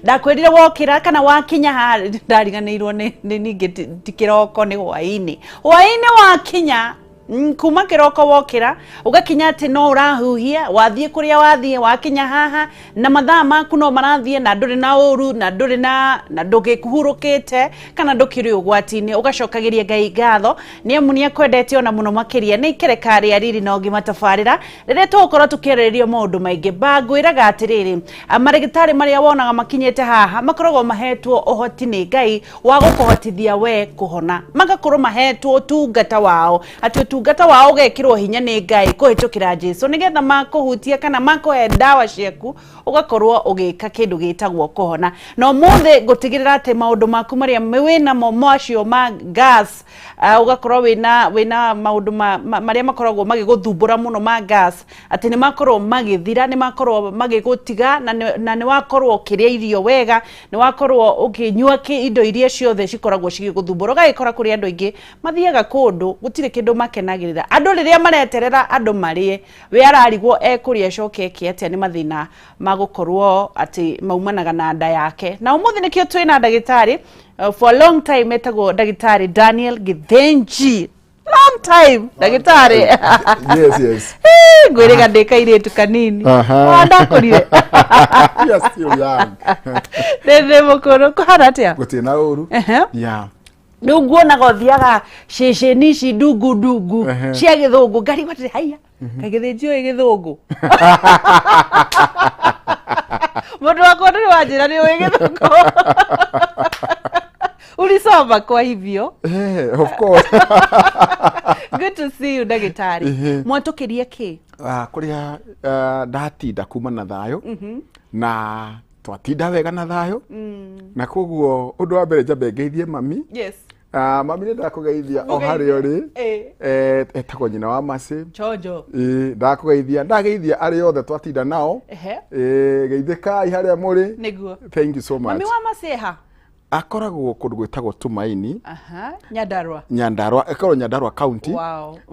Ndakwĩrire wokĩra kana wakinya haha, ndariganĩirwo nĩ ningĩ ti kĩroko, nĩ hwaĩ-inĩ. Hwaĩ-inĩ wakinya, kuma kĩroko wokĩra ũgakinya atĩ no ũrahuhia, wathiĩ kũrĩa wathiĩ, wakinya haha na mathaa maku no marathiĩ na ndũrĩ na ũru na ndũrĩ na ndũgĩkuhurũkĩte kana ndũkĩrĩ ũgwati-inĩ, ũgacokagĩria Ngai ngatho nĩ amu nĩ akwendete ona mũno makĩria. Nĩ ikereka rĩa riri na ũgima tabarĩra rĩrĩa tũgũkorwo tũkĩarĩrĩria maũndũ maingĩ. Bangwĩraga atĩrĩrĩ, marĩgĩtarĩ marĩa wonaga makinyĩte haha makoragwo mahetwo ũhoti nĩ Ngai wa gũkũhotithia we kũhona, magakorwo mahetwo ũtungata wao, atĩ ũtungata wao ũgekĩrwo hinya nĩ Ngai kũhĩtũkĩra Jesu, nĩgetha makũhutia kana makũhe ndawa ciaku ũgakorwo ũgĩka kĩndũ gĩtagwo kũhona. Na ũmũthĩ ngũtigĩrĩra atĩ maũndũ maku marĩa wĩnamo macio ma gas, ũgakorwo wĩna maũndũ marĩa makoragwo magĩgũthumbũra mũno ma gas, atĩ nĩ makorwo magĩthira, nĩ makorwo magĩgũtiga, na nĩ wakorwo ũkĩrĩa irio wega, nĩ wakorwo ũkĩnyua indo iria ciothe cikoragwo cigĩgũthumbũra. Ũgagĩkora kũrĩ andũ aingĩ mathiaga kũndũ gũtirĩ kĩndũ makenagĩrĩra. Andũ rĩrĩa mareterera andũ marĩe, we ararigwo ekũrĩa acoke eke atĩa, nĩ mathĩna ma gũkorwo atĩ maumanaga na nda yake. Na ũmũthĩ nĩkĩo twĩna ndagĩtarĩ, for a long time, etagwo ndagĩtarĩ Daniel Githinji. Long time, ndagĩtarĩ. Yes. Ngwĩrĩga ndĩ kairĩtu kanini. Wa ndakũrire. You are still young. Ndĩ mũkũrũ. Kũhana atĩa? Gũtirĩ na ũru. Yeah. Rĩu nguonaga ũthiaga ceceni ici ndungu ndungu cia gĩthũngũ, ngarigwo atĩrĩ, haiya, kaĩ Gĩthĩnji ũĩ gĩthũngũ? Mũndũ wakwa ndũrĩ wanjĩra nĩ ũĩ gĩthũngũ. Ulisoma kwa hivyo? Of course. Good to see you, ndagĩtarĩ. Mwatũkĩrie kĩ? Ah, kũrĩa ndatinda kuma na thayũ na twatinda wega na thayũ, na koguo ũndũ wa mbere njambe ngeithie mami. Ah, mami, nĩ ndakũgeithia o harĩa ũrĩ. Etagwo nyina wa Mercy. Chonjo. Ĩĩ, ndakũgeithia, ndageithia arĩa othe twatinda nao. Ĩĩ, geithĩkai harĩa mũrĩ. Thank you so much. Mami wa Maceha? Akoragwo kũndũ gwĩtagwo Tumaini. Aha, Nyandarua. Nyandarua, ĩkoragwo Nyandarua County.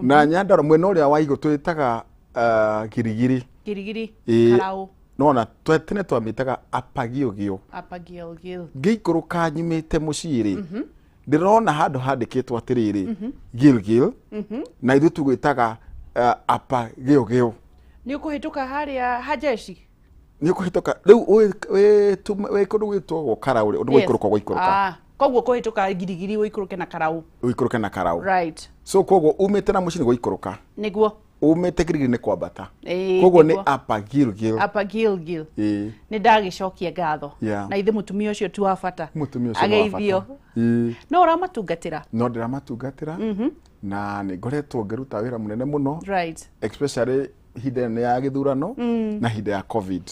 Na Nyandarua mwena ũrĩa wa igũ twĩtaga Girigiri. Girigiri. Ĩĩ. Karau. Nona tene twamĩtaga Apagiogio. Upper Gilgil. Ngĩikũrũka nyumĩte mũciĩ rĩ, ndĩrona handũ handĩkĩtwo atĩrĩrĩ, Gilgil, na ithuĩ tũgwĩtaga Apagiogio. Nĩ ũkũhĩtũka harĩa hajeshi. Nĩ ũkũhĩtũka rĩu wĩ kũndũ gwĩtagwo Karau rĩ, ũndũ gũikũrũka gũikũrũka. Ah, koguo kũhĩtũka Girigiri ũikũrũke na Karau. Ũikũrũke na Karau. So koguo umĩte na mũciĩ nĩ gũikũrũka. Umĩte Girigiri nĩ kwambata. Koguo nĩ Upper Gilgil. Upper Gilgil. Ĩĩ. Nĩ ndagĩcokia ngatho. Na ithe mũtumia ũcio ti wa bata. Mũtumia ũcio nĩ wa bata. Ageithio. Ĩĩ. No ũramatungatĩra? No ndĩramatungatĩra na nĩ ngoretwo ngĩruta wĩra mũnene mũno. Especially ihinda ĩno ya gĩthurano na ihinda ya COVID.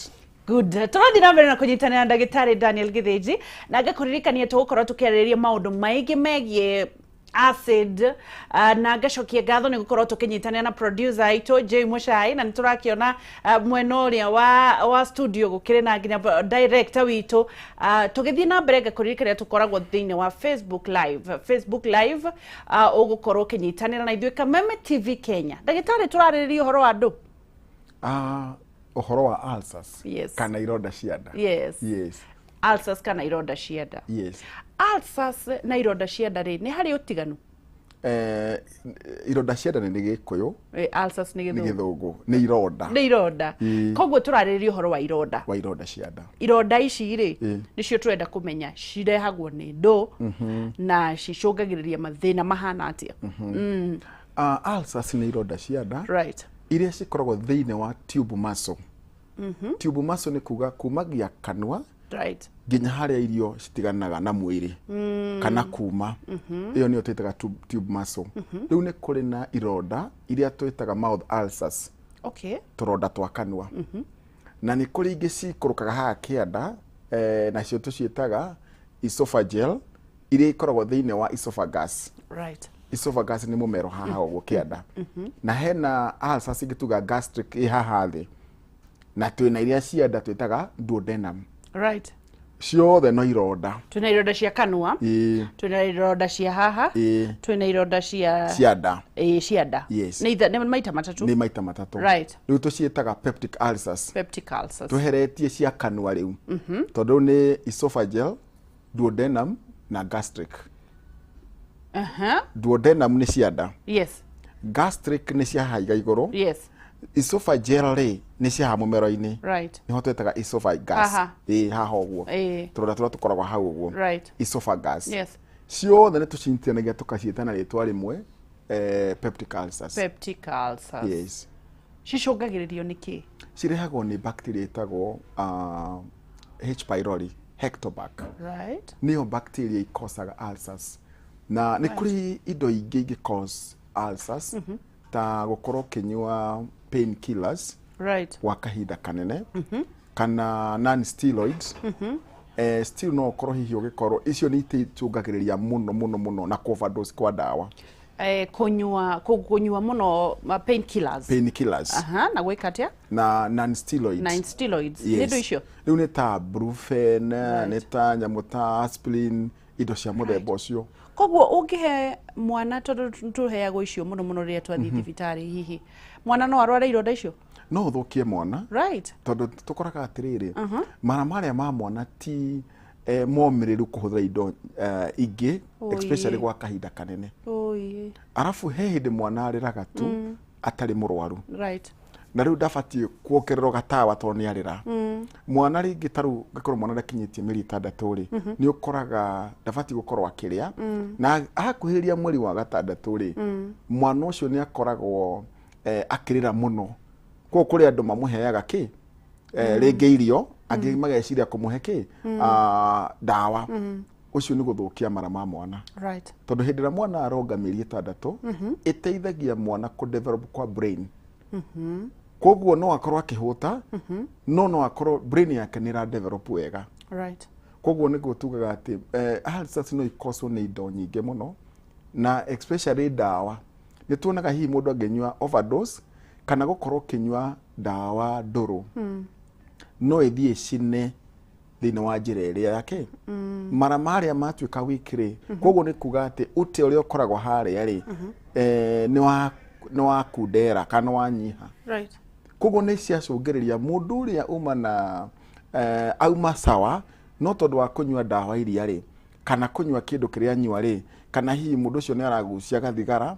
Good. Tũrathiĩ na mbere na kũnyitanĩra na ndagĩtarĩ Daniel Githinji, na ngakũririkania tũgũkorwo tũkĩarĩrĩria maũndũ maingĩ megiĩ acid, na ngacokia ngatho nĩ gũkorwo tũkĩnyitanĩra na producer aitũ Jay Muchai, na nĩ tũrakĩona mwena ũrĩa wa studio gũkĩrĩ na nginya director witũ. Tũgĩthiĩ na mbere ngakũririkania tũkoragwo thĩinĩ wa Facebook Live. Facebook Live, ũgũkorwo ũkĩnyitanĩra na ithuĩ Kameme TV Kenya. Ndagĩtarĩ, tũrarĩrĩria ũhoro wa andũ. Ũhoro wa ulcers. Kana ironda cia nda. Yes. Ulcers kana ironda cia nda. Yes. Ulcers na ironda cia nda rĩ, nĩ harĩ ũtiganu? Ironda cia nda nĩ Gĩkũyũ. Ulcers nĩ Nĩ Gĩthũngũ. Gĩthũngũ. Nĩ ironda. Nĩ ironda. Koguo tũrarĩrĩria ũhoro wa ironda. Wa ironda cia nda. Ironda ici rĩ, nĩcio tũrenda kũmenya cirehagwo nĩ ndũ na cicũngagĩrĩria mathĩna mahana atĩa. Ulcers nĩ ironda cia nda. Iria cikoragwo thĩinĩ wa tube muscle. Tube muscle nĩ kuga kumagia kanua nginya harĩa irio citiganaga na mwĩrĩ kana kuma. Ĩyo nĩyo twĩtaga tube muscle. Rĩu nĩ kũrĩ na ironda iria twĩtaga mouth ulcers. Tũronda twa kanua. Na nĩ kũrĩ ingĩ cikũrũkaga haha kĩanda, nacio tũciĩtaga esophageal, iria ikoragwo thĩinĩ wa esophagus. Esophagus nĩ mũmero haha ũguo kĩanda. Na hena ulcers ingĩ tuga gastric ĩ haha thĩ. Na twĩna iria cia nda twĩtaga duodenum. Ciothe no ironda. Twĩna ironda cia kanua, twĩna ironda cia haha, twĩna ironda cia nda. Cia nda. Yes. Nĩ maita matatũ. Nĩ maita matatũ. Right. Rĩu tũciĩtaga peptic ulcers. Peptic ulcers. Tweheretie cia kanua rĩu. Tondũ nĩ esophageal, duodenum na gastric. Duodenum nĩ cia nda. Yes. Gastric nĩ cia haiga igũrũ. Yes. Esophageal rĩ nĩ cia haha mũmero-inĩ. Right. Nĩho twetaga esophagus. Haha. Ĩĩ haha ũguo. Tũronda tũrĩa tũkoragwo hau ũguo. Right. Esophagus. Yes. Ciothe nĩ tũcinyitithanagia tũkaciĩta na rĩtwa rĩmwe, peptic ulcers. Peptic ulcers. Yes. Cicũngagĩrĩrio nĩ kĩ? Cirehagwo nĩ bacteria ĩtagwo H pylori, Helicobacter. Right. Nĩyo bacteria ikosaga ulcers. Na nĩ kũrĩ indo ingĩ ingĩ cause ulcers, ta gũkorwo ũkĩnyua pain killers. Right. Kwa kahinda kanene, kana non steroids. Still no ũkorwo hihi ũgĩkorwo icio nĩ icũngagĩrĩria mũno mũno mũno na overdose kwa ndawa. Kũnyua mũno pain killers. Pain killers. Aha, na gwĩka atĩa? Na non steroids. Non steroids. Yes. Nĩ indo icio? Rĩu nĩ ta Brufen, nĩ ta nyamũ ta aspirin, indo cia mũthemba ũcio. Koguo ũngĩhe mwana, tondũ tũheagwo icio mũno mũno rĩrĩa twathiĩ thibitarĩ, hihi mwana no arware ironda icio? No ũthũkie mwana. Right. Tondũ tũkoraga atĩrĩrĩ, mara marĩa ma mwana ti momĩrĩru kũhũthĩra indo ingĩ, especially gwa kahinda kanene. Arabu he hĩndĩ mwana arĩraga tu atarĩ mũrwaru. Right. Na rĩu ndabatiĩ kuongererwo gatawa tondũ nĩ arĩra. Mwana rĩngĩ ta rĩu ngakorwo mwana ndakinyĩtie mĩeri 6 rĩ, nĩ ũkoraga ndabatiĩ gũkorwo akĩrĩa. Na akuhĩrĩria mweri wa 6 rĩ, mwana ũcio nĩ akoragwo akĩrĩra mũno. Koguo kũrĩ andũ mamũheaga kĩ? Rĩngĩ irio, angĩ mageciria kũmũhe kĩ? Ndawa. Ũcio nĩ gũthũkia mara ma mwana. Right. Tondũ hĩndĩ ĩrĩa mwana aronga mĩeri 6, ĩteithagia mwana kũ develop kwa brain. Koguo no akorwo akĩhũta, no akorwo brain yake nĩ ĩra develop wega. Right. Koguo nĩguo tugaga atĩ ulcers no ikoswo nĩ indo nyingĩ mũno, na especially ndawa. Nĩ tuonaga hihi mũndũ angĩnyua overdose kana gũkorwo ũkĩnyua ndawa ndũrũ, no ĩthiĩ ĩcine thĩinĩ wa njĩra ĩrĩa yake. Mara marĩa matuĩka weak rĩ, koguo nĩ kuga atĩ ũte ũrĩa ũkoragwo harĩa rĩ, nĩ wakundera kana nĩ wanyiha. Right. Koguo nĩ ciacũngĩrĩria mũndũ ũrĩa uma na auma sawa, no tondũ wa kũnyua ndawa iria rĩ, kana kũnyua kĩndũ kĩrĩa anyua rĩ, kana hihi mũndũ ũcio nĩ aragucia gathigara,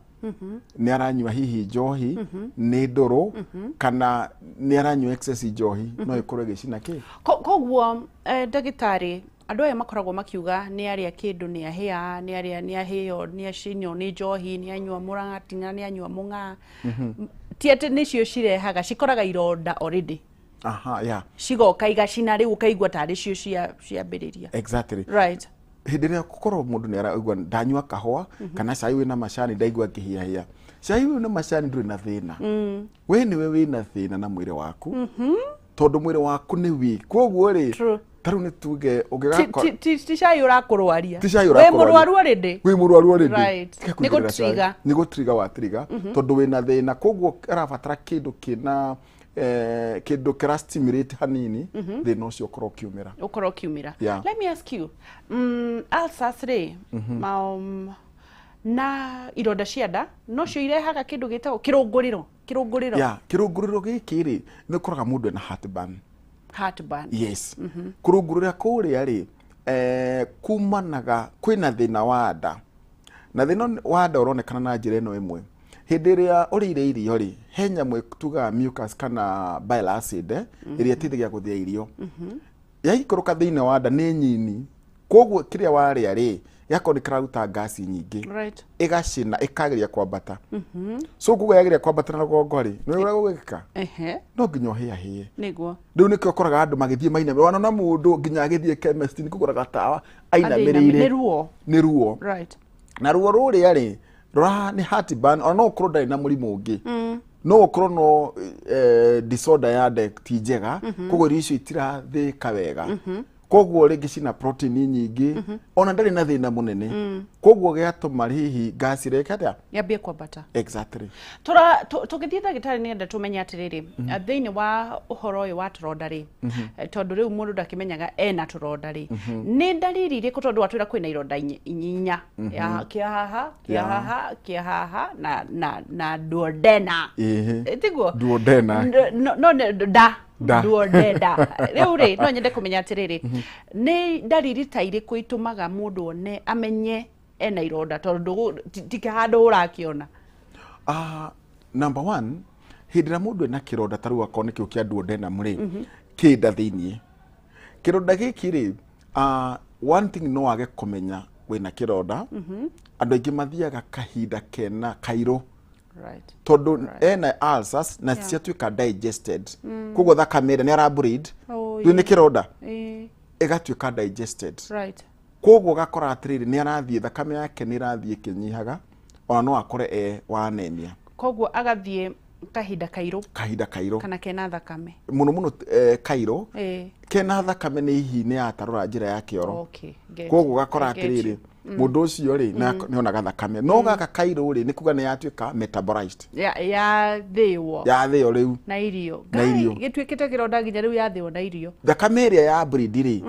nĩ aranyua hihi njohi, nĩ ndũrũ, kana nĩ aranyua excess njohi, no ĩkorwo ĩgĩcina kĩ. Koguo ndagĩtarĩ, andũ aya makoragwo makiuga nĩ arĩa kĩndũ nĩ ahĩa, nĩ arĩa nĩ ahĩo, nĩ acinio nĩ njohi, nĩ anyua mũratina, nĩ anyua mũng'aa. Ti atĩ nĩcio cirehaga, cikoraga ironda already. Aha, yeah. Cigoka igacina rĩu ũkaigua tarĩ cio ciambĩrĩria. Exactly. Right. Hĩndĩ ĩrĩa gũkorwo mũndũ nĩ araigua ndanyua kahũa, kana cai wĩna macani ndaigua ngĩhiahia. Cai wĩna macani ndũrĩ na thĩna. We nĩwe wĩna thĩna na mwĩrĩ waku. Tondũ mwĩrĩ waku nĩ weak. Koguo rĩ, ta rĩu nĩ tuge ũngĩgakora Ti cai ũrakũrwaria. Ti cai Wĩ ũrakũrwaria. mũrwaru already. Wĩ mũrwaru already. Right. Tiga Nĩ kũingĩrĩra cai. gũtrigger. Nĩ gũtrigger wa trigger, tondũ wĩna thĩna. Koguo arabatara kĩndũ kĩna kĩndũ kĩra stimulate hanini, thĩna ũcio ũkorwo ũkiumĩra. Ũkorwo ũkiumĩra. Yeah. Let me ask you, ulcers rĩ, na ironda cia nda, nocio irehaga kĩndũ gĩtagwo kĩrũngũrĩro. Kĩrũngũrĩro. Yeah, kĩrũngũrĩro gĩkĩ rĩ, nĩ ũkoraga mũndũ ena heartburn. Heartburn. Yes. Kũrũngũrĩra kũrĩa rĩ, kumanaga kwĩna thĩna wa nda. Na thĩna wa nda ũronekana na njĩra ĩno ĩmwe. Hĩndĩ ĩrĩa ũrĩire irio rĩ, he nyamũ tugaga mucus kana bile acid, ĩrĩa ĩteithagia gũthĩa irio. Yaikũrũka thĩinĩ wa nda nĩ nyini. Koguo kĩrĩa warĩa rĩ, gĩgakorwo nĩ kĩraruta ngasi nyingĩ. Right. Ĩgacina, ĩkageria kwambata. So koguo yageria kwambata na rũgongo rĩ, nĩ ũrĩa gũgĩka? No nginya ũhĩahĩe. Nĩguo. Rĩu nĩkĩo ũkoraga andũ magĩthiĩ mainamĩrĩire. Wanona mũndũ nginya agĩthiĩ chemist nĩ kũgũra gatawa ainamĩrĩire. Nĩ ruo. Nĩ ruo. Right. Na ruo rũrĩa rĩ, nĩ heartburn, ona no ũkorwo ndarĩ na mũrimũ ũngĩ. No ũkorwo no disorder ya nda ti njega, koguo irio icio itirathĩĩka wega. Koguo rĩngĩ cina protein nyingĩ, ona ndarĩ na thĩna mũnene, koguo gĩatũma hihi gas ĩreke atĩa? Yambie kwambata. Exactly. Tũgĩthiĩ, ndagĩtarĩ, nĩenda tũmenye atĩrĩrĩ, thĩinĩ wa ũhoro ũyũ wa tũronda rĩ, tondũ rĩu mũndũ ndakĩmenyaga ena tũronda rĩ, nĩ ndariri irĩkũ? Tondũ watwĩra kwĩna ironda inya ya kĩa haha, kĩa haha, kĩa haha na duodena. Tiguo? Duodena. No da. Da. Duodena. Rĩu rĩ, no nyende kũmenya atĩrĩrĩ, nĩ ndariri ta irĩkũ itũmaga mũndũ one amenye ena ironda, tondũ ti handũ ũrakĩona? Number one, hĩndĩ ĩrĩa mũndũ ena kĩronda ta rĩu akorwo nĩ kĩu kĩa duodenum rĩ, kĩ nda thĩiniĩ, kĩronda gĩkĩ rĩ, one thing, no wage kũmenya wĩna kĩronda. Andũ aingĩ mathiaga kahinda kena kairũ, tondũ ena ulcers na ciatuĩka digested, koguo thakame ĩrĩa nĩ ara bleed. Rĩu nĩ kĩronda ĩgatuĩka digested. Koguo ũgakora atĩrĩrĩ, nĩ arathiĩ, thakame yake nĩ ĩrathiĩ ĩkĩnyihaga, ona no akore e wa anemia. Koguo agathiĩ kahinda kairũ. Kahinda kairũ. Kana kena thakame. Mũno mũno, kairũ. Kena thakame nĩ hihi nĩ yatarũra njĩra ya kĩoro. Koguo ũgakora atĩrĩrĩ, mũndũ ũcio rĩ, nĩ onaga thakame, no gaka kairũ rĩ, nĩ kuga nĩ yatuĩka metabolized. Ya yathĩo. Yathĩo rĩu. Na irio. Na irio. Gĩtuĩkĩte kĩronda nginya rĩu yathĩo na irio. Thakame ĩrĩa ya bleed rĩ,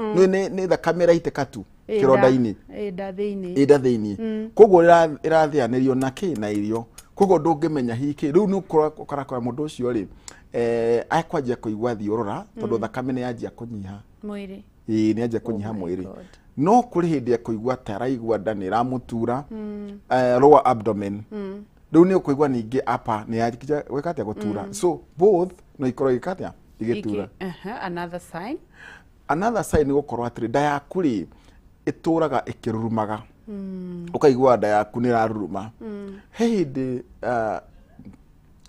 nĩ thakame ĩraitĩka tu kĩronda-inĩ. Ĩ nda thĩinĩ. Ĩ nda thĩinĩ, koguo ĩrathĩanĩrio na kĩ? Na irio. Koguo ndũngĩmenya hihi kĩ rĩu nĩ ũkarakora mũndũ ũcio rĩ, akwanjia kũigua thiũrũra, tondũ thakame nĩ yanjia kũnyiha mwĩrĩ. Ĩĩ, nĩ yanjia kũnyiha Oh my mwĩrĩ. God. No kũrĩ hĩndĩ ekũigua ta araigua nda nĩ ĩramũtura, lower abdomen. Rĩu nĩ ũkũigua ningĩ upper nĩ yanjia gwĩka atĩa? Gũtura. So both no ikorwo igĩka atĩa? Igĩtura. Another sign. Another sign nĩ gũkorwo atĩrĩ, nda yaku rĩ, ĩtũraga ĩkĩrurumaga, ũkaigua nda yaku nĩ ĩraruruma. He hĩndĩ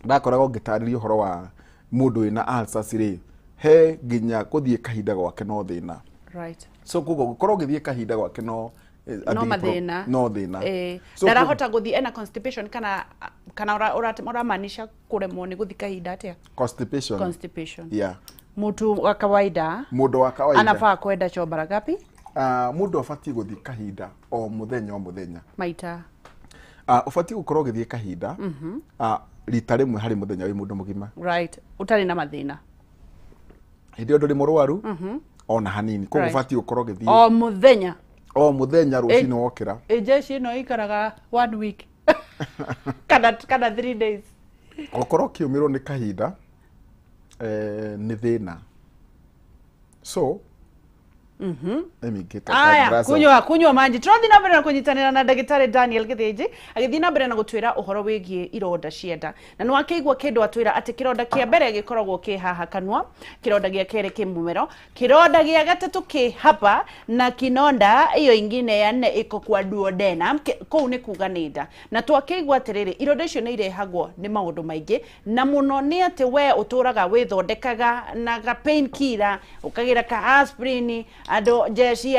ndakoragwo ngĩtarĩria ũhoro wa mũndũ wĩna ulcers rĩ, he nginya gũthiĩ kahinda gwake no thĩna. So koguo gũkorwo ũgĩthiĩ kahinda gwake no a no big mathĩna. No thĩna. So ndarahota gũthiĩ, ena constipation kana ũramaanisha kũremwo nĩ gũthiĩ kahinda atĩa? Constipation. Constipation. Yeah. Mtu wa kawaida Mũndũ wa kawaida anafaa kwenda choo mara ngapi? Mũndũ abatiĩ gũthiĩ kahinda o mũthenya o mũthenya. Maita? Ũbatiĩ gũkorwo ũgĩthiĩ kahinda rita rĩmwe harĩ mũthenya wĩ mũndũ mũgima. Right, ũtarĩ na mathĩna. Hĩndĩ ĩyo ndũrĩ mũrwaru ona hanini, koguo ũbatiĩ gũkorwo ũgĩthiĩ o mũthenya. O mũthenya rũcinĩ wokĩra. Ĩ jeshi ĩno ĩikaraga one week kana 3 days? Gũkorwo ũkĩũmĩrwo nĩ kahinda, nĩ thĩna. So let me get a Aya, glass of- kunywa maji. Tũrathiĩ na mbere na kũnyitanĩra na ndagĩtarĩ Daniel Gĩthĩnji, agĩthiĩ na mbere na gũtwĩra ũhoro wĩgiĩ ironda cia nda. Na nĩ wakĩigua kĩndũ atwĩra atĩ kĩronda kĩa mbere gĩkoragwo kĩ haha kanua, kĩronda gĩa kerĩ kĩ mũmero, kĩronda gĩa gatatũ kĩ hapa, na kinonda iyo ingine ya nne iko kwa duodena. Kũu nĩ kuga nĩ nda. Na twakĩigua atĩrĩrĩ, ironda icio nĩ irehagwo nĩ maũndũ maingĩ, na mũno nĩ atĩ we ũtũraga wĩthondekaga na ga pain killer, ũkagĩra ka aspirin. Andũ jeshi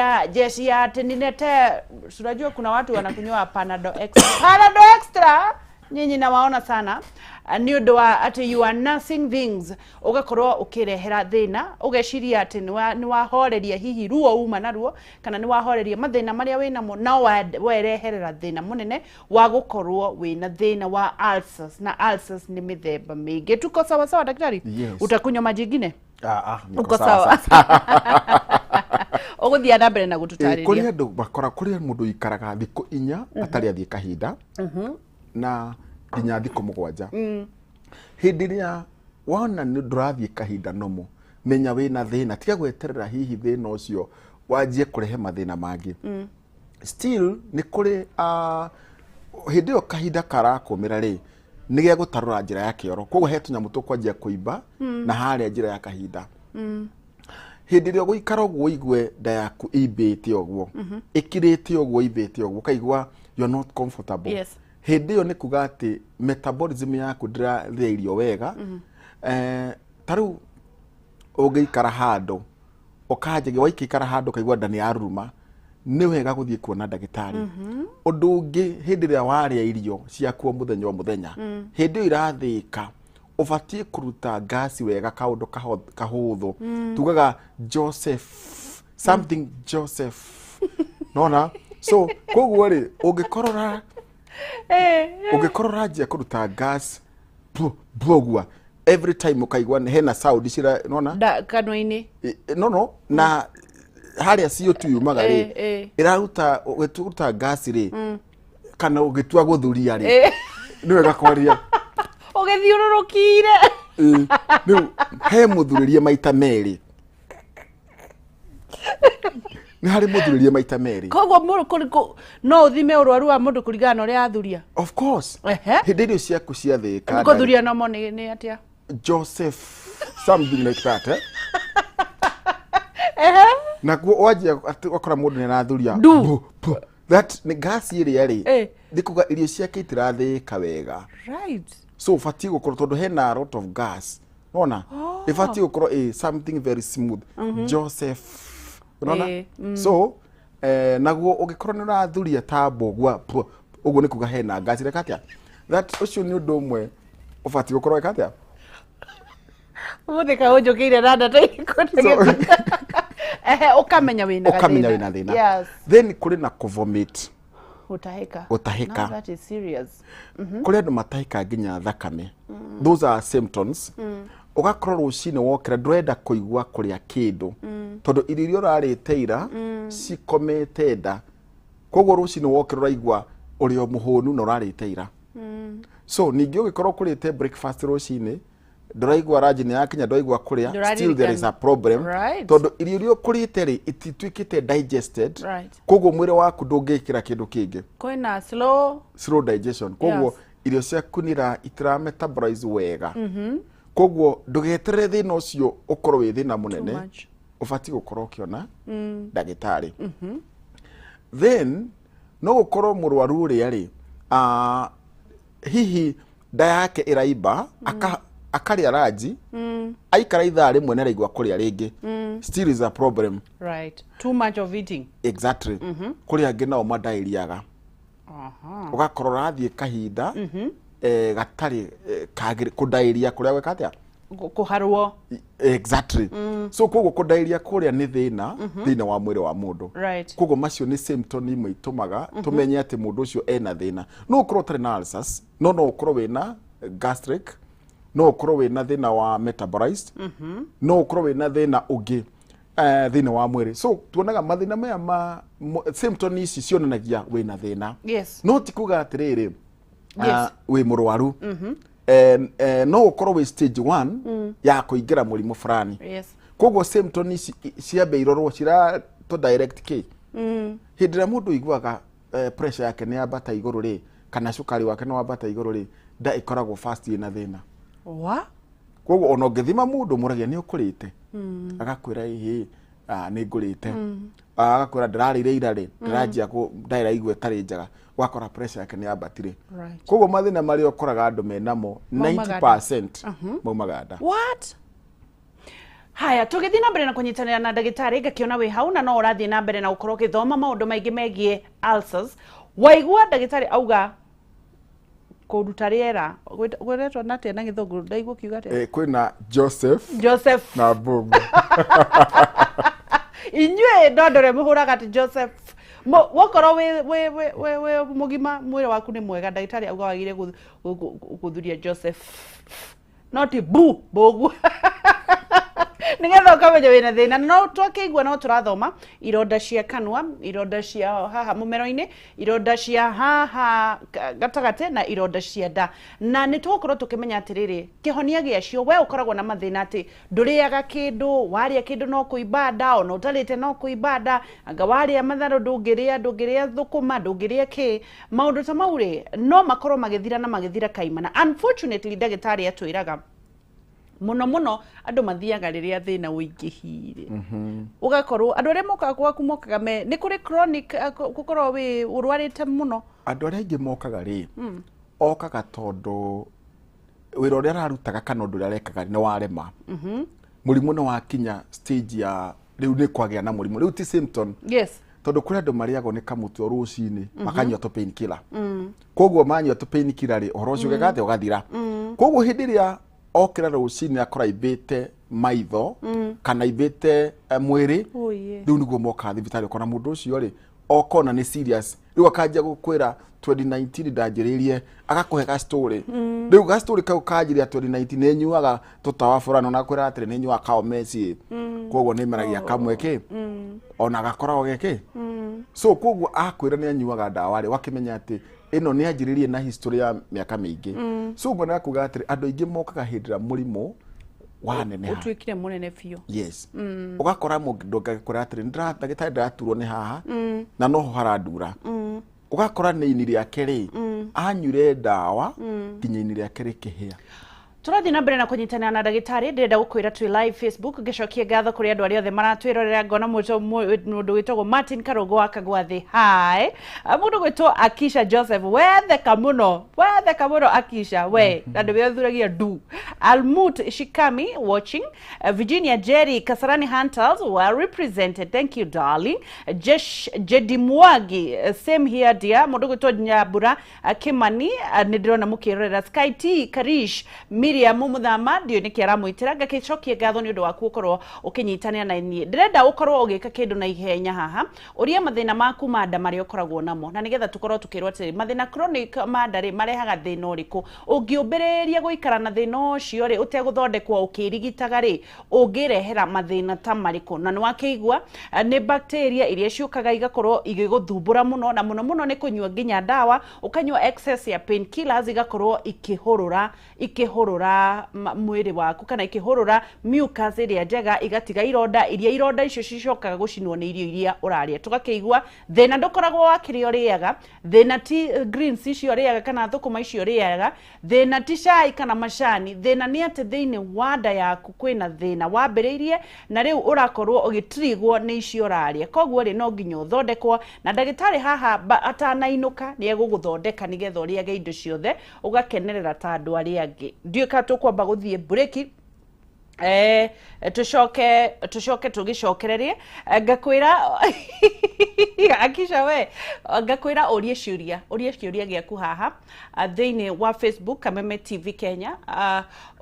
ya atĩ ninete, unajua kuna watu wanakunywa Panadol Extra. Panadol Extra nyinyi nawaona sana. Nĩ ũndũ wa atĩ you are nursing things, ũgakorwo ũkĩrehera thĩna, ũgeciria atĩ nĩ wahoreria hihi ruo uma naruo, kana nĩ wahoreria mathĩna marĩa wĩnamo, no wereherera thĩna mũnene wa gũkorwo wĩna thĩna wa ulcers. Na ulcers nĩ mĩthemba mĩingĩ. Tuko sawa sawa, daktari? Yes. Utakunywa maji ingine? Ah, niko. Uko sawa. Sawa, ũgũthiĩ na mbere na Kũrĩ gũtũtarĩria. Andũ makora kũrĩ mũndũ ũikaraga thikũ 4 atarĩ athiĩ kahinda, na nginya thikũ 7. Hĩndĩ ĩrĩa wona nĩ ndũrathiĩ kahinda nomo, menya wĩna thĩna. Tiga gweterera hihi thĩna ũcio wanjie kũrehe mathĩna mangĩ. Still nĩ kũrĩ hĩndĩ ĩyo kahinda karakũmĩra rĩ, nĩ gĩa gũtarũra njĩra ya kĩoro, koguo he tũnyamũ tũkwanjia kũimba na harĩa njĩra ya kahinda. Hĩndĩ ĩrĩa ũgũikara ũguo ũigue nda yaku ĩimbĩte ũguo, ĩkirĩte ũguo, ĩimbĩte ũguo, ũkaigua you are not comfortable, hĩndĩ ĩyo nĩ kuga atĩ metabolism yaku ndĩrathĩa irio wega. Ta rĩu ũngĩikara handũ ũkanjagia waikaikara handũ ũkaigua nda nĩ yaruruma, nĩ wega gũthiĩ kuona ndagĩtarĩ. Ũndũ ũngĩ, hĩndĩ ĩrĩa warĩa irio ciaku o mũthenya o mũthenya, hĩndĩ ĩyo irathĩĩka, ũbatiĩ kũruta ngasi wega, kaũndũ kahũthũ tugaga Joseph. Something Joseph, nona. So koguo rĩ, ũngĩkorora ũngĩkorwo ũranjia kũruta gas bogua every time, ũkaigua hena sound cira, nona. Kanua-inĩ. No, na harĩa CO2 yumaga rĩ, ĩraruta, ũgĩtua gas rĩ, kana ũgĩtua gũthuria rĩ, nĩ wega kwaria. Ũgĩthiũrũrũkire. Ĩ, rĩu he mũthurĩrie maita merĩ, nĩ harĩ mũthurĩrie maita merĩ. Koguo no ũthime ũrwaru wa mũndũ kũringana na ũrĩa athuria? Of course. Hĩndĩ irio ciaku ciathĩĩka nda rĩ, Kũthuria nomo nĩ atĩa? Joseph, something like that, eh? Naguo wanjia atĩ wakora mũndũ nĩ arathuria Ndu. bu, bu. That nĩ gasi ĩrĩa rĩ, nĩ kuga irio ciake itirathĩĩka wega. So ũbatiĩ gũkorwo, tondũ hena a lot of gas, nona, ĩbatiĩ gũkorwo ĩ something very smooth, Joseph, unaona? So naguo ũngĩkorwo nĩ ũrathuria ta mbũgua ũguo, nĩ kuga hena gas ĩreka atĩa. That ũcio nĩ ũndũ ũmwe ũbatiĩ gũkorwo ĩka atĩa. Ũmũthĩ kaĩ ũnjũkĩire na ndata irĩkũ? Ehe, ũkamenya wĩna Ũkamenya gathĩna. wĩna thĩna. Then kũrĩ na kũvomit. Gũtahĩka. Gũtahĩka. Now that is serious. Kũrĩ andũ matahĩka nginya thakame. Those are symptoms. Ũgakorwo rũcinĩ wokĩra ndũrenda kũigua kũrĩa kĩndũ, tondũ irio iria ũrarĩte ira cikomete nda. Koguo rũcinĩ wokĩra ũraigua ũrĩ o mũhũnu na ũrarĩte ira. So ningĩ ũgĩkorwo kũrĩte breakfast rũcinĩ, ndũraigua ranji nĩ yakinya, ndũraigua kũrĩa, still there is a problem, tondũ irio iria ũkũrĩte rĩ, itituĩkĩte digested. Koguo mwĩrĩ waku ndũngĩkĩra kĩndũ kĩngĩ. Kwĩna slow Slow digestion. Koguo irio ciaku nĩ itira metabolize wega. Koguo ndũgeterere thĩna ũcio ũkorwo wĩ thĩna mũnene. Much. Ũbatiĩ gũkorwo ũkĩona ndagĩtarĩ. Then no gũkorwo mũrwaru ũrĩa rĩ, hihi nda yake ĩraimba, akarĩa ranji, aikara ithaa rĩmwe nĩ araigua kũrĩa rĩngĩ, still is a problem. Right, too much of eating. Exactly. Kũrĩ angĩ nao mandaĩriaga, ũgakorwo ũrathiĩ kahinda gatarĩ kũndaĩria kũrĩa gwĩka atĩa? Kũharwo. Exactly. So koguo kũndaĩria kũrĩa nĩ thĩna thĩinĩ wa mwĩrĩ wa mũndũ. Koguo macio nĩ symptom imwe itũmaga tũmenye atĩ mũndũ ũcio ena thĩna. No ũkorwo ũtarĩ na ulcers, no ũkorwo wĩna gastric, no ũkorwo wĩna thĩna wa metabolized, no ũkorwo wĩna thĩna ũngĩ thĩinĩ wa mwĩrĩ. So tuonaga mathĩna maya ma symptom ici cionanagia wĩna thĩna, no ti kuga atĩrĩrĩ wĩ mũrwaru. No ũkorwo wĩ stage 1 ya kũingĩra mũrimũ fulani. Koguo symptom ici ciambe irorwo cira to direct k hĩndĩ ĩrĩa mũndũ iguaga pressure yake nĩ yambata igũrũ rĩ, kana cukari wake nĩ wambata igũrũ rĩ, nda ĩkoragwo fast ĩna thĩna. Wa Koguo ona ũngĩthima mũndũ mũragia nĩ ũkũrĩte, agakwĩra, "Ĩhĩ, nĩ ngũrĩte." Agakwĩra, "Ndĩrarĩire ira rĩ, ndĩranjia nda ĩraigua ĩtarĩ njega." Ũgakora pressure yake nĩ yambatire. Koguo mathĩna marĩa ũkoraga andũ menamo, Maumaga nda. 90% maumaga nda. What? Haya, tũgĩthiĩ na mbere na kũnyitanĩra na ndagĩtarĩ, ngakĩona wĩ hau na no ũrathiĩ na mbere na gũkorwo ũgĩthoma maũndũ maingĩ megiĩ ulcers. Waigua ndagĩtarĩ auga kũruta rĩera gwĩretwo natĩa na Gĩthũngũ? Ndaigua ũkiuga atĩa? Kwĩna Joseph Joseph na Mbũngũ. Inyuĩ ndondore mũhũraga atĩ Joseph. Wakorwo wĩ mũgima, mwĩrĩ waku nĩ mwega, ndagĩtarĩ auga wagĩrĩire gũthuria Joseph, no ti bu mbũguo, nĩgetha ũkamenya wĩna thĩna. Na no twakĩigua no tũrathoma ironda cia kanua, ironda cia haha mũmero-inĩ, ironda cia haha gatagatĩ na ironda cia nda, na nĩ tũgũkorwo tũkĩmenya atĩrĩrĩ, kĩhonia gĩacio. We ũkoragwo na mathĩna atĩ ndũrĩaga kĩndũ, warĩa kĩndũ no kũimba nda, ona ũtarĩte no kũimba nda, anga warĩa matharũ ndũngĩrĩa, ndũngĩrĩa thũkũma, ndũngĩrĩa kĩ, maũndũ ta mau rĩ, no makorwo magĩthira na magĩthira kaimana. Unfortunately, ndagĩtarĩ atwĩraga mũno mũno andũ mathiaga rĩrĩa thĩna ũingĩhire. Ũgakorwo andũ arĩa mokaga gwaku mokaga me nĩ kũrĩ chronic, gũkorwo wĩ ũrwarĩte mũno. Andũ arĩa aingĩ mokaga rĩ, okaga tondũ wĩra ũrĩa ararutaga kana ũndũ ũrĩa arekaga nĩ warema. Mũrimũ nĩ wakinya stage ya rĩu nĩ kwagĩa na mũrimũ, rĩu ti symptom. Tondũ kũrĩ andũ marĩagwo nĩ kamũtwe rũcinĩ, makanyua tũ painkiller. Koguo manyua tũ painkiller rĩ, ũhoro ũcio ũgeka atĩa? Ũgathira. Koguo hĩndĩ ĩrĩa okĩra rũcinĩ akora imbĩte. Maitho kana imbĩte mwĩrĩ. Oh, yeah. Rĩu nĩguo mokaga thibitarĩ, ũkona mũndũ ũcio rĩ okona nĩ serious, rĩu akanjia gũkwĩra 2019 ndanjĩrĩirie, agakũhe ga story. Rĩu ga story kau kanjĩrĩria 2019, nĩ nyuaga tũtawa fulani, ona akwĩra atĩrĩ nĩ nyuaga kaomeci, koguo nĩ meragia kamwe kĩ ona gakoragwo geke. So koguo akwĩra nĩ anyuaga ndawa rĩ, wakĩmenya atĩ ĩno nĩ anjĩrĩrie na history ya mĩaka mĩingĩ. So ngwendaga kuga atĩrĩ, andũ aingĩ mokaga hĩndĩ ĩrĩa mũrimũ waneneha, ũtuĩkire mũnene biũ. Yes, ũgakora mũndũ agĩkwĩra atĩrĩ, ndagĩtarĩ, ndĩraturwo nĩ haha na noho harandura. Ũgakora nĩ ini rĩake rĩ anyure ndawa nginya ini rĩake rĩkĩhĩa. Tũrathiĩ na mbere na kũnyitanĩra na ndagĩtarĩ. Ndĩrenda gũkwĩra twĩ live Facebook, ngĩcokie ngatho kũrĩ andũ arĩa othe maratwĩrorera. Ngona mũndũ wĩtagwo Martin Karũngũ wa Kagwathĩ, hi. Ah, mũndũ gwĩtwo Akisha Joseph, wetheka mũno, wetheka mũno Akisha we, na nĩwe ũthuragia ndu. Almut Shikami watching. Virginia Jerry, Kasarani Hunters were represented, thank you darling. Jesh Jedi Mwagi, same here dear. Mũndũ gwĩtwo Nyambura Kimani, nĩ ndĩrona mũkĩrorera. Sky T Karish, Miriam Muthama, ndiũĩ nĩkĩ aramwĩtĩra. Ngakĩcokie ngatho nĩ ũndũ waku ũkorwo ũkĩnyitanĩra na niĩ. Ndĩrenda ũkorwo ũgĩka kĩndũ na ihenya haha, ũrie mathĩna maku ma nda marĩa ũkoragwo namo, na nĩgetha tũkorwo tũkĩrwo atĩrĩ, mathĩna chronic ma nda rĩ marehaga thĩna ũrĩkũ? Ũngĩũmbĩrĩria gũikara na thĩna ũcio rĩ ũtegũthondekwo ũkĩrigitaga rĩ, ũngĩrehera mathĩna ta marĩkũ? Na nĩ wakĩigua nĩ bacteria iria ciũkaga igakorwo igĩgũthumbũra mũno, na mũno mũno nĩ kũnyua nginya ndawa, ũkanyua excess ya painkillers, igakorwo ikĩhũrũra mwĩrĩ waku kana ikĩhũrũra mucus ĩrĩa njega, igatiga ironda iria ironda icio cicokaga gũcinwo nĩ irio iria ũrarĩa. Tũgakĩigua thĩna ndũkoragwo wa kĩrĩa ũrĩaga, thĩna ti greens icio ũrĩaga kana thũkũma icio ũrĩaga, thĩna ti cai kana macani, thĩna nĩ atĩ thĩinĩ wa nda yaku kwĩna thĩna wambĩrĩirie na rĩu ũrakorwo ũgĩtrigwo nĩ icio ũrarĩa. Koguo rĩ, no nginya ũthondekwo na ndagĩtarĩ haha atanainũka nĩ egũgũthondeka nĩgetha ũrĩage indo ciothe ũgakenerera ta andũ arĩa angĩ. Ndiũĩ kana tũkwamba gũthiĩ mburĩki, tucoke tũgĩcokererie. Ngakwĩra Akisha we, ngakwĩra ũrie ciũria, ũrie kĩũria gĩaku haha thĩinĩ wa Facebook Kameme TV Kenya.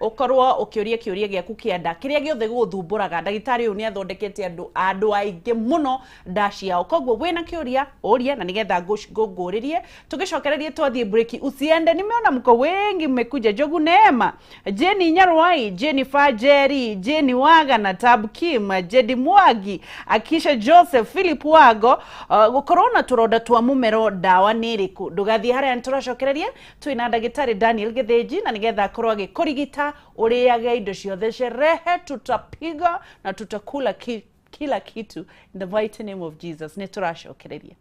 Ũkorwo ũkĩũria kĩũria gĩaku kĩa nda, kĩrĩa gĩothe gĩgũthumbũraga. Ndagĩtarĩ ũyũ nĩ athondekete andũ aingĩ mũno nda ciao, koguo wĩna kĩũria ũria na nĩgetha ngũngũrĩrie tũgĩcokererie twathiĩ break. Usiende, nimeona mko wengi mmekuja. Jogu Neema, Jenny Nyarwai, Jennifer Jerry, Jenny Waga na Tab Kim, Jedi Mwagi, Akisha Joseph, Philip Wago. Gũkorwo na tũronda twa mũmero, ndawa nĩ ĩrĩkũ? Ndũgathiĩ harĩa, nĩtũracokereria twĩna ndagĩtarĩ Daniel Gĩthĩnji na nĩgetha akorwo agĩkũrigita ũrĩage indo ciothe. Sherehe tutapiga na tutakula kila kitu in the mighty name of Jesus. Nĩ tũracokereria.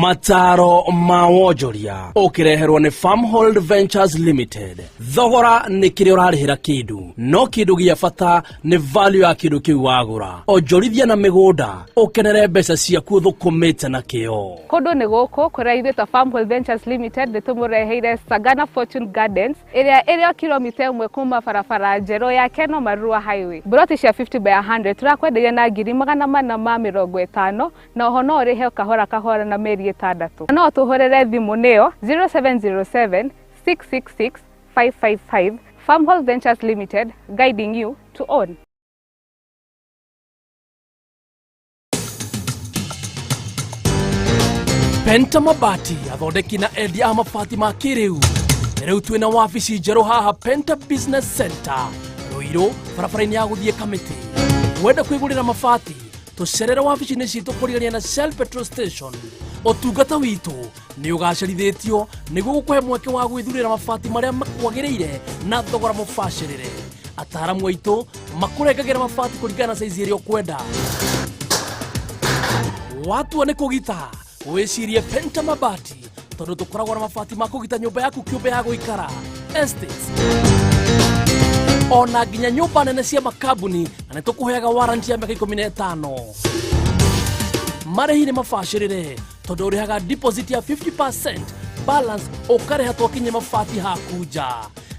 Mataro ma wonjoria ũkĩreherwo nĩ Farmhold Ventures Limited. Thogora nĩ kĩrĩa ũrarĩhĩra kĩndũ, no kĩndũ gĩa bata nĩ value ya kĩndũ kĩu wagũra. Onjorithia na mĩgũnda ũkenere mbeca ciaku ũthũkũmĩte na kĩo. Kũndũ nĩ gũkũ kũrĩa ithuĩ ta Farmhold Ventures Limited nĩ tũmũreheire Sagana Fortune Gardens ĩrĩa ĩrĩ o kilomita 1 kuma barabara njerũ ya Keno Marua Highway. Mburoti cia 50 by 100 tũrakwenderia na 450,000, na oho no ũrĩhe kahora kahora na mĩeri 6. No tũhũrĩre thimũ nĩyo 0707 666 555. Farmhold Ventures Limited, guiding you to own. Penta Mabati, athondeki na endia a mabati ma kĩrĩu. Rĩu twĩna wabici njerũ haha Penta Business Center, Ruiru, barabara-inĩ ya gũthiĩ Kamĩtĩ. Wenda kwĩgũrĩra mabati, tũcerere wabici-inĩ citũ kũrigania na Shell petrol station. Ũtungata witũ nĩ ũgacĩrithĩtio nĩguo gũkũhe mweke wa gwĩthurĩra mabati marĩa makwagĩrĩire na thogora mũbacĩrĩre. Ataaramu aitũ makũrengagĩra mabati kũringana na saizi ĩrĩa ũkwenda. Watua nĩ kũgita, wĩcirie Penta Mabati, tondũ tũkoragwo na mabati ma kũgita nyũmba yaku kĩũmbe ya gũikara, estates, ona nginya nyũmba nene cia makambuni, na nĩ tũkũheaga warranty ya mĩaka 15. Marĩhi nĩ mabacĩrĩre tondũ ũrĩhaga deposit ya 50%, balance ũkarĩha twakinye mabati haku nja.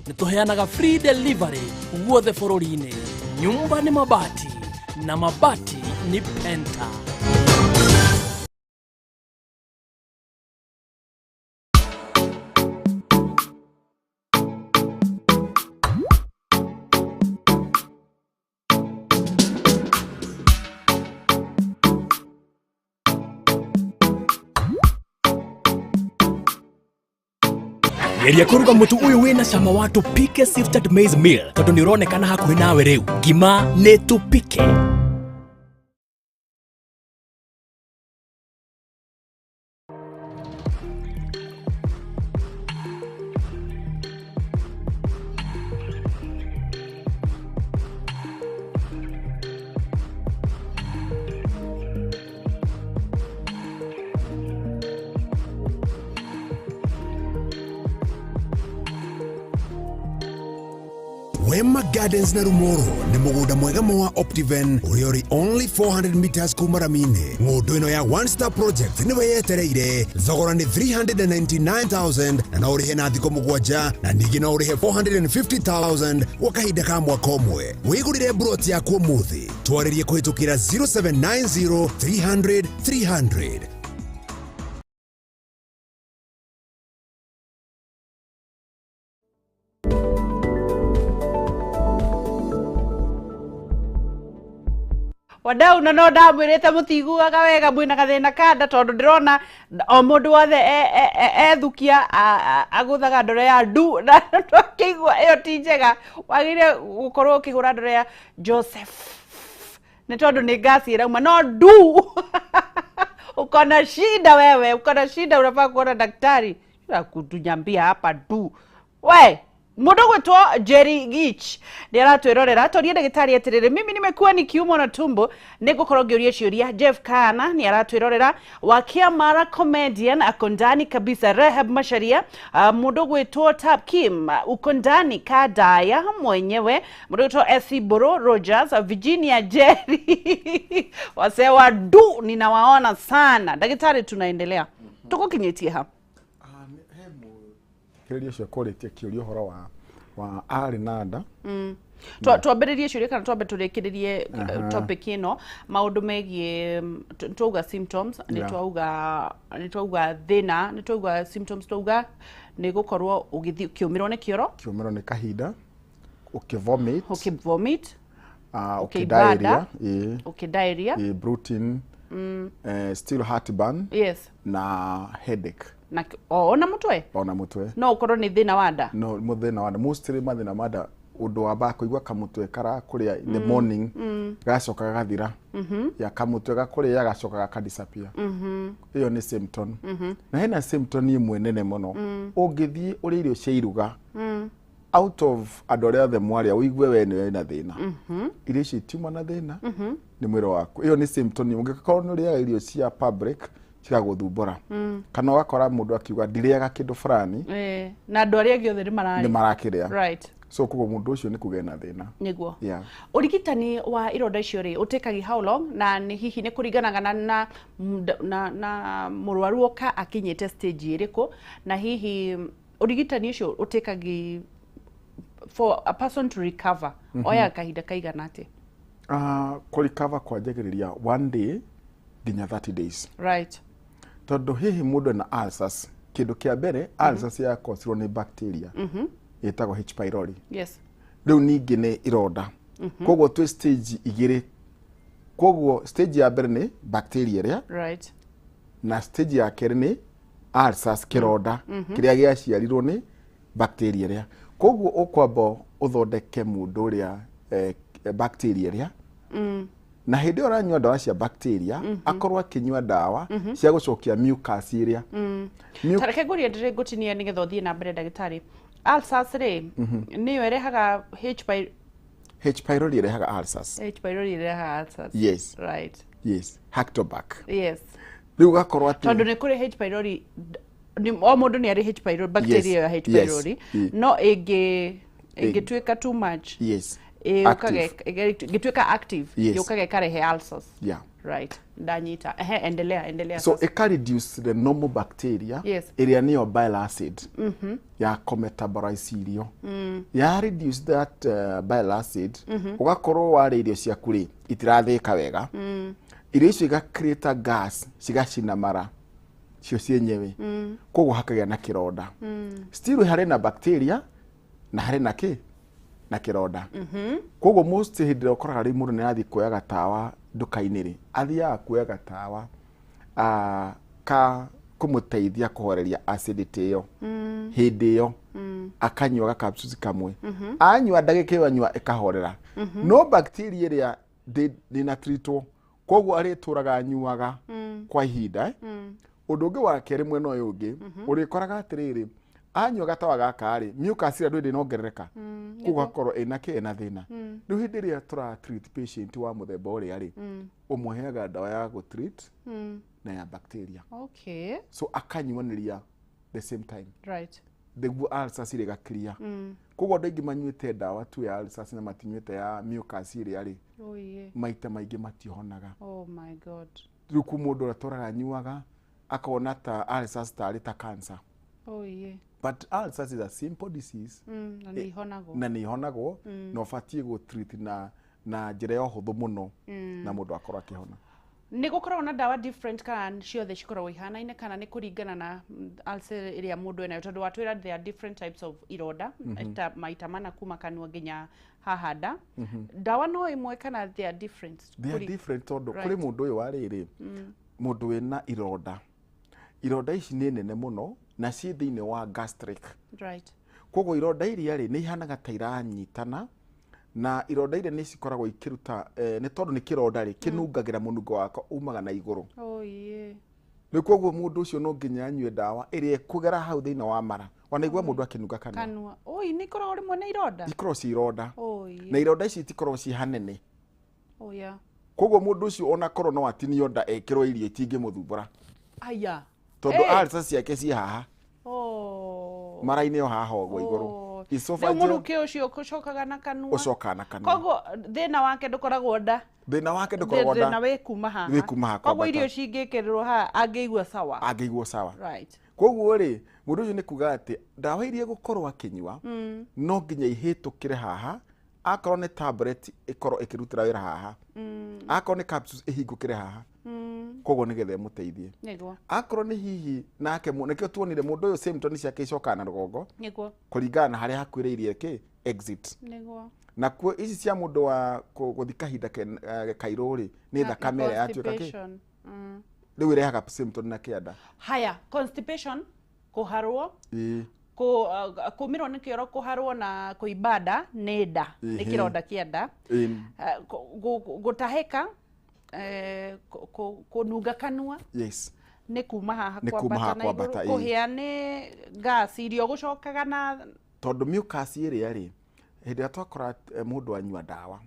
Nĩ tũheanaga free delivery guothe bũrũri-inĩ. Nyumba nĩ mabati na mabati nĩ Penta. Geria kũruga mũtu ũyũ wĩna cama wa Tupike Sifted Maize Meal tondũ nĩ ũronekana hakuhĩ nawe rĩu. Ngima nĩ Tupike. Wema Gardens na Rumoro nĩ mũgũnda mwega mũ wa Optiven ũrĩa ũrĩ only 400 meters kuma rami-inĩ. Ng'ũndũ ĩno ya One Star Project nĩwe yetereire. Thogora nĩ 399,000 na no ũrĩhe na thikũ 7 na ningĩ no ũrĩhe 450,000 gwa kahinda ka mwaka ũmwe. Wĩgũrĩre mburoti yaku ũmũthĩ. Twarĩrie kũhĩtũkĩra 0790 300 300. Wadau, na no ndamwĩrĩte mũtiguaga wega mwĩna gathĩna ka nda, tondũ ndĩrona o mũndũ wothe ethukia agũthaga ndore ya ndu na twakĩigua ĩyo ti njega. Wagĩrĩire gũkorwo ũkĩhũra ndore ya Joseph nĩ tondũ nĩ ngasi ĩrauma, no ndu uko na shida wewe, uko na shida, unafaa kuona daktari. Kutunyambia hapa ndu we. Mundu gwitwo Jerry Gich nĩ aratwĩrorera, torie ndagĩtarĩ atĩrĩrĩ, mimi nimekuwa nikiumwa na tumbo, nĩ ngũkorwo ngĩũria ciũria. Jeff Kana nĩ aratwĩrorera, Wakia Mara comedian ako ndani kabisa. Rehab Masharia, mundu gwitwo Tap Kim uko ndani, Kadaya mwenyewe, mundu gwitwo Esi Boro Rogers, Virginia Jerry, wasee wa du ninawaona sana. Ndagĩtarĩ, tunaendelea, tukukinyĩtie ha? Kĩrĩria ũcio kũrĩtie kĩũria ũhoro wa arĩ na nda. Twambĩrĩrie ciũria kana twambe tũrĩkĩrĩrie topic ĩno, maũndũ megiĩ twauga symptoms nĩ twauga thĩna, nĩ twauga symptoms, twauga nĩ gũkorwo ũgĩthiĩ ũkĩũmĩrwo nĩ kĩoro, kĩũmĩrwo nĩ kahinda, ũkĩvomit, ũkĩvomit, ũkĩdiarrhea, ũkĩibanda, ĩĩ, ũkĩdiarrhea, ĩĩ, bloating, still heartburn na headache. Na o na mũtwe, ona mũtwe. No ũkorwo nĩ thĩna wa nda. No mũthĩna wa nda, mostly mathĩna ma nda, ũndũ wambaga kũigua kamũtwe karakũrĩa in the morning, gacoka gagathira, ya kamũtwe gakũrĩa gacoka gakadisappear. Ĩyo nĩ symptom. Na hena symptom ĩmwe nene mũno, ũngĩthiĩ ũrĩe irio cia iruga, out of andũ arĩa othe mwarĩa, ũigue we nĩwe wĩna thĩna, irio icio itiuma na thĩna, nĩ mwĩrĩ waku. Ĩyo nĩ symptom. Ũngĩkorwo nĩ ũrĩaga irio cia public cigagũthumbũra, kana ũgakora mũndũ akiuga ndirĩaga kĩndũ fulani, Na andũ arĩa angĩ othe nĩ nĩ mararĩa, marakĩrĩa, so koguo mũndũ ũcio nĩ kũgĩa na thĩna. Nĩguo. Yeah. Ũrigitani wa ironda icio rĩ, ũtĩkagi how long, na nĩ hihi nĩ kũringanaga na mũrwaru oka akinyĩte stage ĩrĩkũ, na hihi ũrigitani ũcio ũtĩkagi for a person to recover oyaga kahinda kaigana atĩa? Kũrecover kwanjagĩrĩria one day nginya 30 days. Tondũ hihi mũndũ ena ulcers, kĩndũ kĩa mbere, ulcers yakosirwo nĩ bacteria ĩtagwo H pylori. Rĩu ningĩ nĩ ironda, koguo twĩ stage igĩrĩ. Koguo stage ya mbere nĩ bacteria ĩrĩa, na stage ya kerĩ nĩ ulcers, kĩronda kĩrĩa gĩaciarirwo nĩ bacteria ĩrĩa. Koguo ũkwamba ũthondeke mũndũ ũrĩa bacteria ĩrĩa, na hĩndĩ ĩyo ũranyua ndawa cia bacteria, akorwo akĩnyua ndawa cia gũcokia mucus ĩrĩa. Tareke ngũrie, ndĩrĩ ngũtinie nĩgetha ũthiĩ na mbere, ndagĩtarĩ. Ulcers rĩ, nĩyo ĩrehaga H H pylori ĩrehaga ulcers. H pylori ĩrehaga ulcers. Yes. Yes, Helicobacter. Rĩu ũgakorwo atĩ Tondũ nĩ kũrĩ H pylori, o mũndũ nĩ arĩ H pylori, bacteria ya H pylori, no ĩngĩ ĩngĩtuĩka too much. Ĩũkaga ĩgĩtuĩka active. Yes. Yũkaga ĩkarehe ulcers. Yeah. Right, ndanyita. Ehe, endelea, endelea. So sasa. ĩka reduce the normal bacteria ĩrĩa nĩyo bile acid ya kũmetabolize irio. Ya reduce that bile acid, ũgakorwo warĩa irio ciaku rĩ, itirathĩĩka wega. Irio icio iga create a gas, cigacina mara cio cienyewe, koguo hakagĩa na kĩronda. Still harĩ na bacteria na harĩ na kĩ na kĩronda. Koguo most hĩndĩ ĩrĩa ũkoraga rĩu mũndũ nĩ arathiĩ kuoya gatawa nduka-inĩ rĩ, athiaga kuoya gatawa ka kũmũteithia kũhoreria acidity ĩyo. Hĩndĩ ĩyo akanyua gakapsules kamwe, anyua ndagĩka ĩyo anyua ĩkahorera, no bacteria ĩrĩa ndĩnatreatwo, koguo arĩtũraga anyuaga kwa ihinda, eh? Ũndũ ũngĩ wa kerĩ, mwena ũyũ ũngĩ ũrĩkoraga atĩrĩrĩ, anyua gatawa gaka rĩ, mucus ĩrĩa ndũrĩ ndĩnongerereka, koguo akorwo ĩna kĩ, ĩna thĩna. Rĩu hĩndĩ ĩrĩa tũra treat patient wa mũthemba ũrĩa rĩ, ũmũheaga ndawa ya gũ treat na ya bacteria. So akanyuanĩria the same time nĩguo ulcers ĩrĩ ĩgakiria. Koguo andũ aingĩ manyuĩte ndawa tu ya ulcers na matinyuĩte ya mucus ĩrĩa rĩ, maita maingĩ matihonaga. Oh my God. Rĩu ku mũndũ ũrĩa tũraga anyuaga akona ta ulcers tarĩ ta cancer. But ulcers is a simple disease. Na nĩ ihonagwo. Na nĩ ihonagwo, na ũbatiĩ gũ treat na njĩra ya ũhũthũ mũno na mũndũ akorwo akĩhona. Nĩ gũkoragwo na ndawa different kana ciothe cikoragwo ihanaine, kana nĩ kũringana na ulcer ĩrĩa mũndũ enayo? Tondũ watwĩra there are different types of ironda, ta maita mana kuma kanua nginya haha nda. Ndawa no ĩmwe kana they are different? They are different, tondũ kũrĩ mũndũ ũyũ wa rĩrĩ, mũndũ wĩna ironda, ironda ici nĩ nene mũno na ciĩ thĩinĩ wa gastric. Koguo ironda iria rĩ, nĩ ihanaga ta iranyitana, na ironda iria nĩ cikoragwo ikĩruta nĩ tondũ nĩ kĩronda rĩ, kĩnungagĩra, mũnungo wako umaga na igũrũ. Rĩu koguo mũndũ ũcio no nginya anyue ndawa ĩrĩa ĩkũgera hau thĩinĩ wa mara. Wanaigua mũndũ akĩnunga kanua? Kanua, oi, nĩ ikoragwo rĩmwe na ironda. Ikoragwo ci ironda. Na ironda ici itikoragwo ci hanene. Koguo mũndũ ũcio ona korwo no atinio nda ekĩrwo irio, itingĩmũthumbũra. Aya. Tondũ ulcer ciake ciĩ haha mara-inĩ o haha ũguo igũrũ. Rĩu Esophageal. Mũrukĩ ũcio ũcokaga na kanua. Ũcokaga na kanua. Koguo thĩna wake ndũkoragwo nda. Thĩna wake ndũkoragwo nda. Thĩna wĩ kuma haha. Wĩ kuma haha Koguo kwambata. irio cingĩkĩrĩrwo haha angĩigua sawa. Angĩiguo sawa. Koguo rĩ, mũndũ ũcio nĩ kuga atĩ ndawa iria egũkorwo akĩnyua no nginya ihĩtũkĩre haha. Akorwo nĩ tablet, ĩkorwo ĩkĩrutĩra wĩra haha. Akorwo nĩ capsules, ĩhingũkĩre haha, koguo nĩgetha ĩmũteithie. Akorwo nĩ hihi nake nĩkĩo tuonire mũndũ ũyũ symptoms ciake icokaga na rũgongo kũringana na harĩa hakuhĩrĩirie kĩ exit. Nakuo ici cia mũndũ wa gũthi kahinda kairũ rĩ, nĩ thakame ĩrĩa yatuĩka kĩ Constipation. Rĩu ĩrehaga symptom na kĩanda. Haya, constipation, kũharwo, kũmĩrwo nĩ kĩoro, kũharwo na kũimba nda nĩ nda, nĩ kĩronda kĩa nda. Gũtahĩka, kũnunga kanua nĩ kuma haha Nĩ kuma haha kwambata na igũrũ. kwambata, ĩĩ. Kũhĩa nĩ gas, irio gũcokaga na Tondũ mucus ĩrĩa rĩ, hĩndĩ ĩrĩa twakora mũndũ anyua ndawa,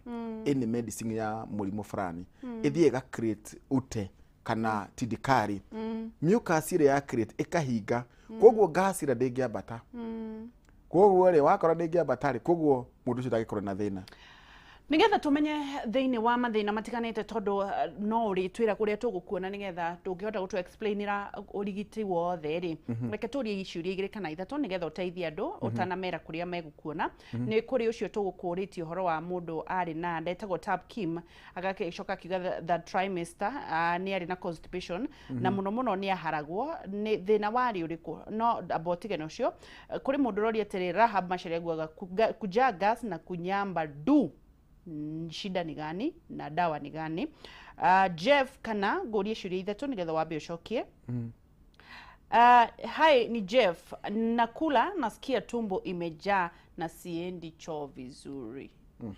any medicine ya mũrimũ fulani, ĩthiĩ ĩga create ute kana tindikari. Mucus ĩrĩa ya create ĩkahinga, koguo gas ĩrĩa ndĩngĩambata. Koguo rĩ, wakora ndĩngĩambata rĩ, koguo mũndũ ũcio ndangĩkorwo na thĩna. Nigetha tumenye thĩinĩ wa mathĩna matiganĩte, tondũ no ũrĩtwĩra kũrĩa tũgũkuona, nĩgetha ndũngĩhota gũtũ explainĩra ũrigiti wothe rĩ, reke tũrie ciũria igĩrĩ kana ithatũ nĩgetha ũteithie andũ ũtanamera kũrĩa megũkuona. Nĩ kũrĩ ũcio tũgũkũrĩtie ũhoro wa mũndũ arĩ na nda, etagwo Tab Kim, agagĩcoka akiuga the trimester nĩ arĩ na constipation na mũno mũno nĩ aharagwo. Nĩ thĩna warĩ ũrĩkũ? No amba ũtige na ũcio. Kũrĩ mũndũ ũroria atĩrĩ, Rahab Macharia aguaga kujaa gas na kunyamba du, shida ni gani na dawa ni gani? Jeff, kana ngũrie ciũria ithatũ nĩgetha wambe ũcokie. Hi, ni Jeff, nakula nasikia tumbo imejaa na siendi choo vizuri.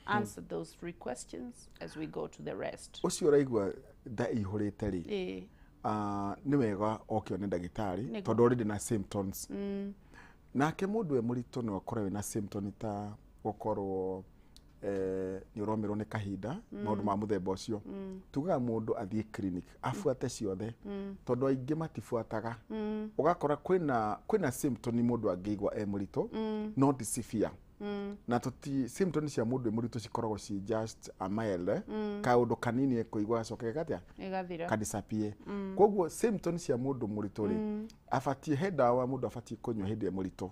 Answer those three questions as we go to the rest. Ũcio ũraigua nda ĩihũrĩte rĩ, nĩ wega oke one ndagĩtarĩ, tondũ already na symptoms. Nake mũndũ we mũritũ no akorwo wĩna symptom ta gũkorwo nĩ ũromĩrwo nĩ kahinda, maũndũ ma mũthemba ũcio. Tugaga mũndũ athiĩ clinic abuate ciothe, tondũ aingĩ matibuataga. Ũgakora kwĩna symptom mũndũ angĩigua e mũritũ, no ti severe. Na tuti symptoms cia mũndũ wĩ mũritũ cikoragwo ci just a mild kaũndũ kanini ekũigua gacoke gatia Ĩgathira. kadisappear. Koguo symptoms cia mũndũ mũritũ rĩ, abatiĩ he ndawa mũndũ abatiĩ kũnyua hĩndĩ ĩ mũritũ.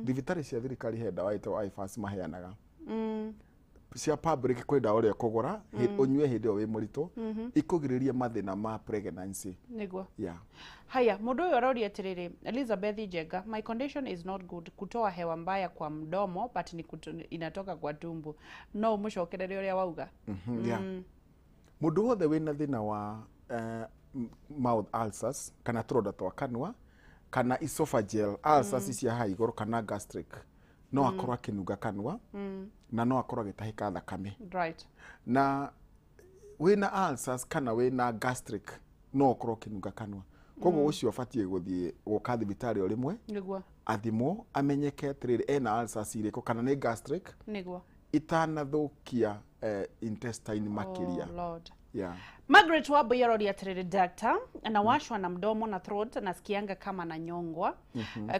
Thibitarĩ cia thirikari he ndawa ĩtagwo IFAS maheanaga. Cia public kwĩ ndawa ũrĩa ũkũgũra ũnyue hĩndĩ ĩyo wĩ mũritũ, ikũgirĩrĩrie mathĩna ma pregnancy. Nĩguo. Yeah. Haya, mũndũ ũyũ aroria atĩrĩrĩ, Elizabeth Njenga, my condition is not good, kutoa hewa mbaya kwa mdomo but ni inatoka kwa tumbo. No ũmũcokerere ũrĩa wauga. Yeah. Mũndũ wothe wĩna thĩna wa mouth ulcers kana tũronda twa kanua kana esophageal ulcers cia haha igũrũ kana gastric, no akorwo akĩnunga kanua na no akorwo agĩtahĩka thakame. Na wĩna ulcers kana wĩna gastric no ũkorwo ũkĩnunga kanua, koguo ũcio ũbatiĩ gũthiĩ gũka thibitarĩ o rĩmwe. Nĩguo. Athimwo amenyeke atĩrĩrĩ ena ulcers irĩkũ kana nĩ gastric. Nĩguo. Itanathũkia intestine makĩria. Oh, Lord. Yeah. Margaret Wambui aroria atĩrĩrĩ, doctor, nawashwa na mdomo na throat, nasikianga kama nanyongwa.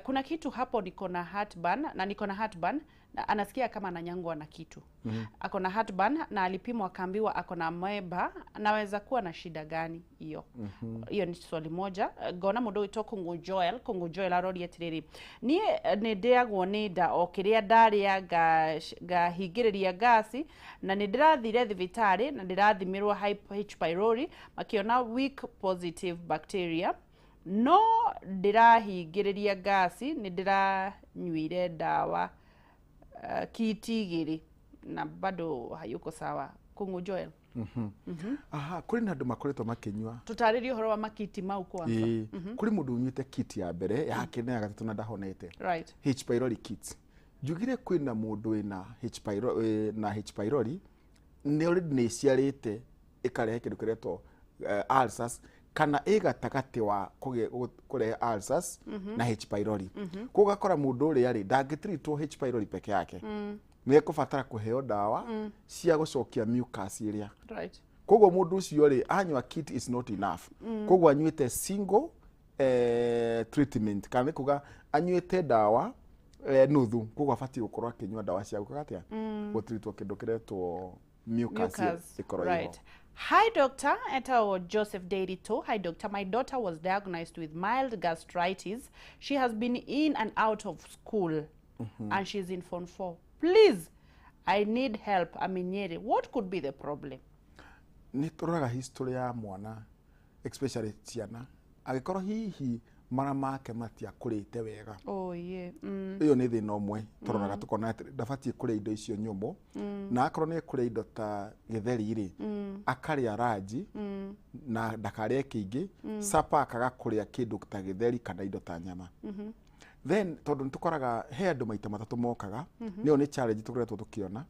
Kuna kitu hapo, niko na heartburn na niko na heartburn na anasikia kama ananyongwa na kitu. Ako na heartburn na alipimwa akaambiwa ako na ameba, anaweza kuwa na shida gani hiyo? Hiyo ni swali moja. Ngona mũndũ wĩtwo Kungu Joel, Kungu Joel aroria atĩrĩrĩ, niĩ nĩ ndĩagwo nĩ nda o kĩrĩa ndarĩa ngahingĩrĩria gasi, na nĩ ndĩrathire thibitarĩ na ndĩrathimirwo H pylori, makĩona weak positive bacteria, no ndĩrahingĩrĩria gasi, nĩ ndĩranyuire ndawa kiti igĩrĩ na bado hayuko sawa. Kungu Joel. Aha, kũrĩ na andũ makoretwo makĩnyua. Tũtarĩrie ũhoro wa makiti mau kwanza. Ĩĩ, kũrĩ mũndũ ũnyuĩte kit ya mbere, ya kerĩ na ya gatatũ na ndahonete. H pylori kit, njugire kwĩna mũndũ wĩna H pylori, na H pylori nĩ already nĩ ĩciarĩte ĩkarehe kĩndũ kĩretwo ulcers, kana ĩ gatagatĩ wa kũrehe ulcers na H pylori. Koguo ũgakora mũndũ ũrĩa rĩ ndangĩtreatwo H pylori peke yake, nĩ ekũbatara kũheo ndawa cia gũcokia mucus ĩrĩa. Koguo mũndũ ũcio rĩ anyua kit is not enough. Koguo anyuĩte single treatment, kana nĩ kuga anyuĩte ndawa nuthu, koguo abatiĩ gũkorwo akĩnyua ndawa cia gwĩka atĩa, gũtreatwo kĩndũ kĩretwo mucus Mucus. ĩkorwo ĩho. Right. Hi, doctor. Etagwo Joseph Deirito. Hi, doctor. My daughter was diagnosed with mild gastritis. She has been in and out of school and she's in Form 4. Please, I need help. I'm in Nyeri. What could be the problem? Nĩ tũroraga history ya mwana, especially ciana, angĩkorwo hihi mara make matiakũrĩte wega. Oh, yeah. Ĩyo nĩ thĩna ũmwe tũroraga, tũkona atĩ ndabatiĩ kũrĩa indo icio nyũmũ, na akorwo nĩ ekũrĩa indo ta gĩtheri rĩ, akarĩa ranji na ndakarĩe kĩingĩ, supper akaga kũrĩa kĩndũ ta gĩtheri kana indo ta nyama. Then tondũ nĩ tũkoraga he andũ maita matatũ mokaga, nĩyo nĩ challenge tũkoretwo tũkĩona.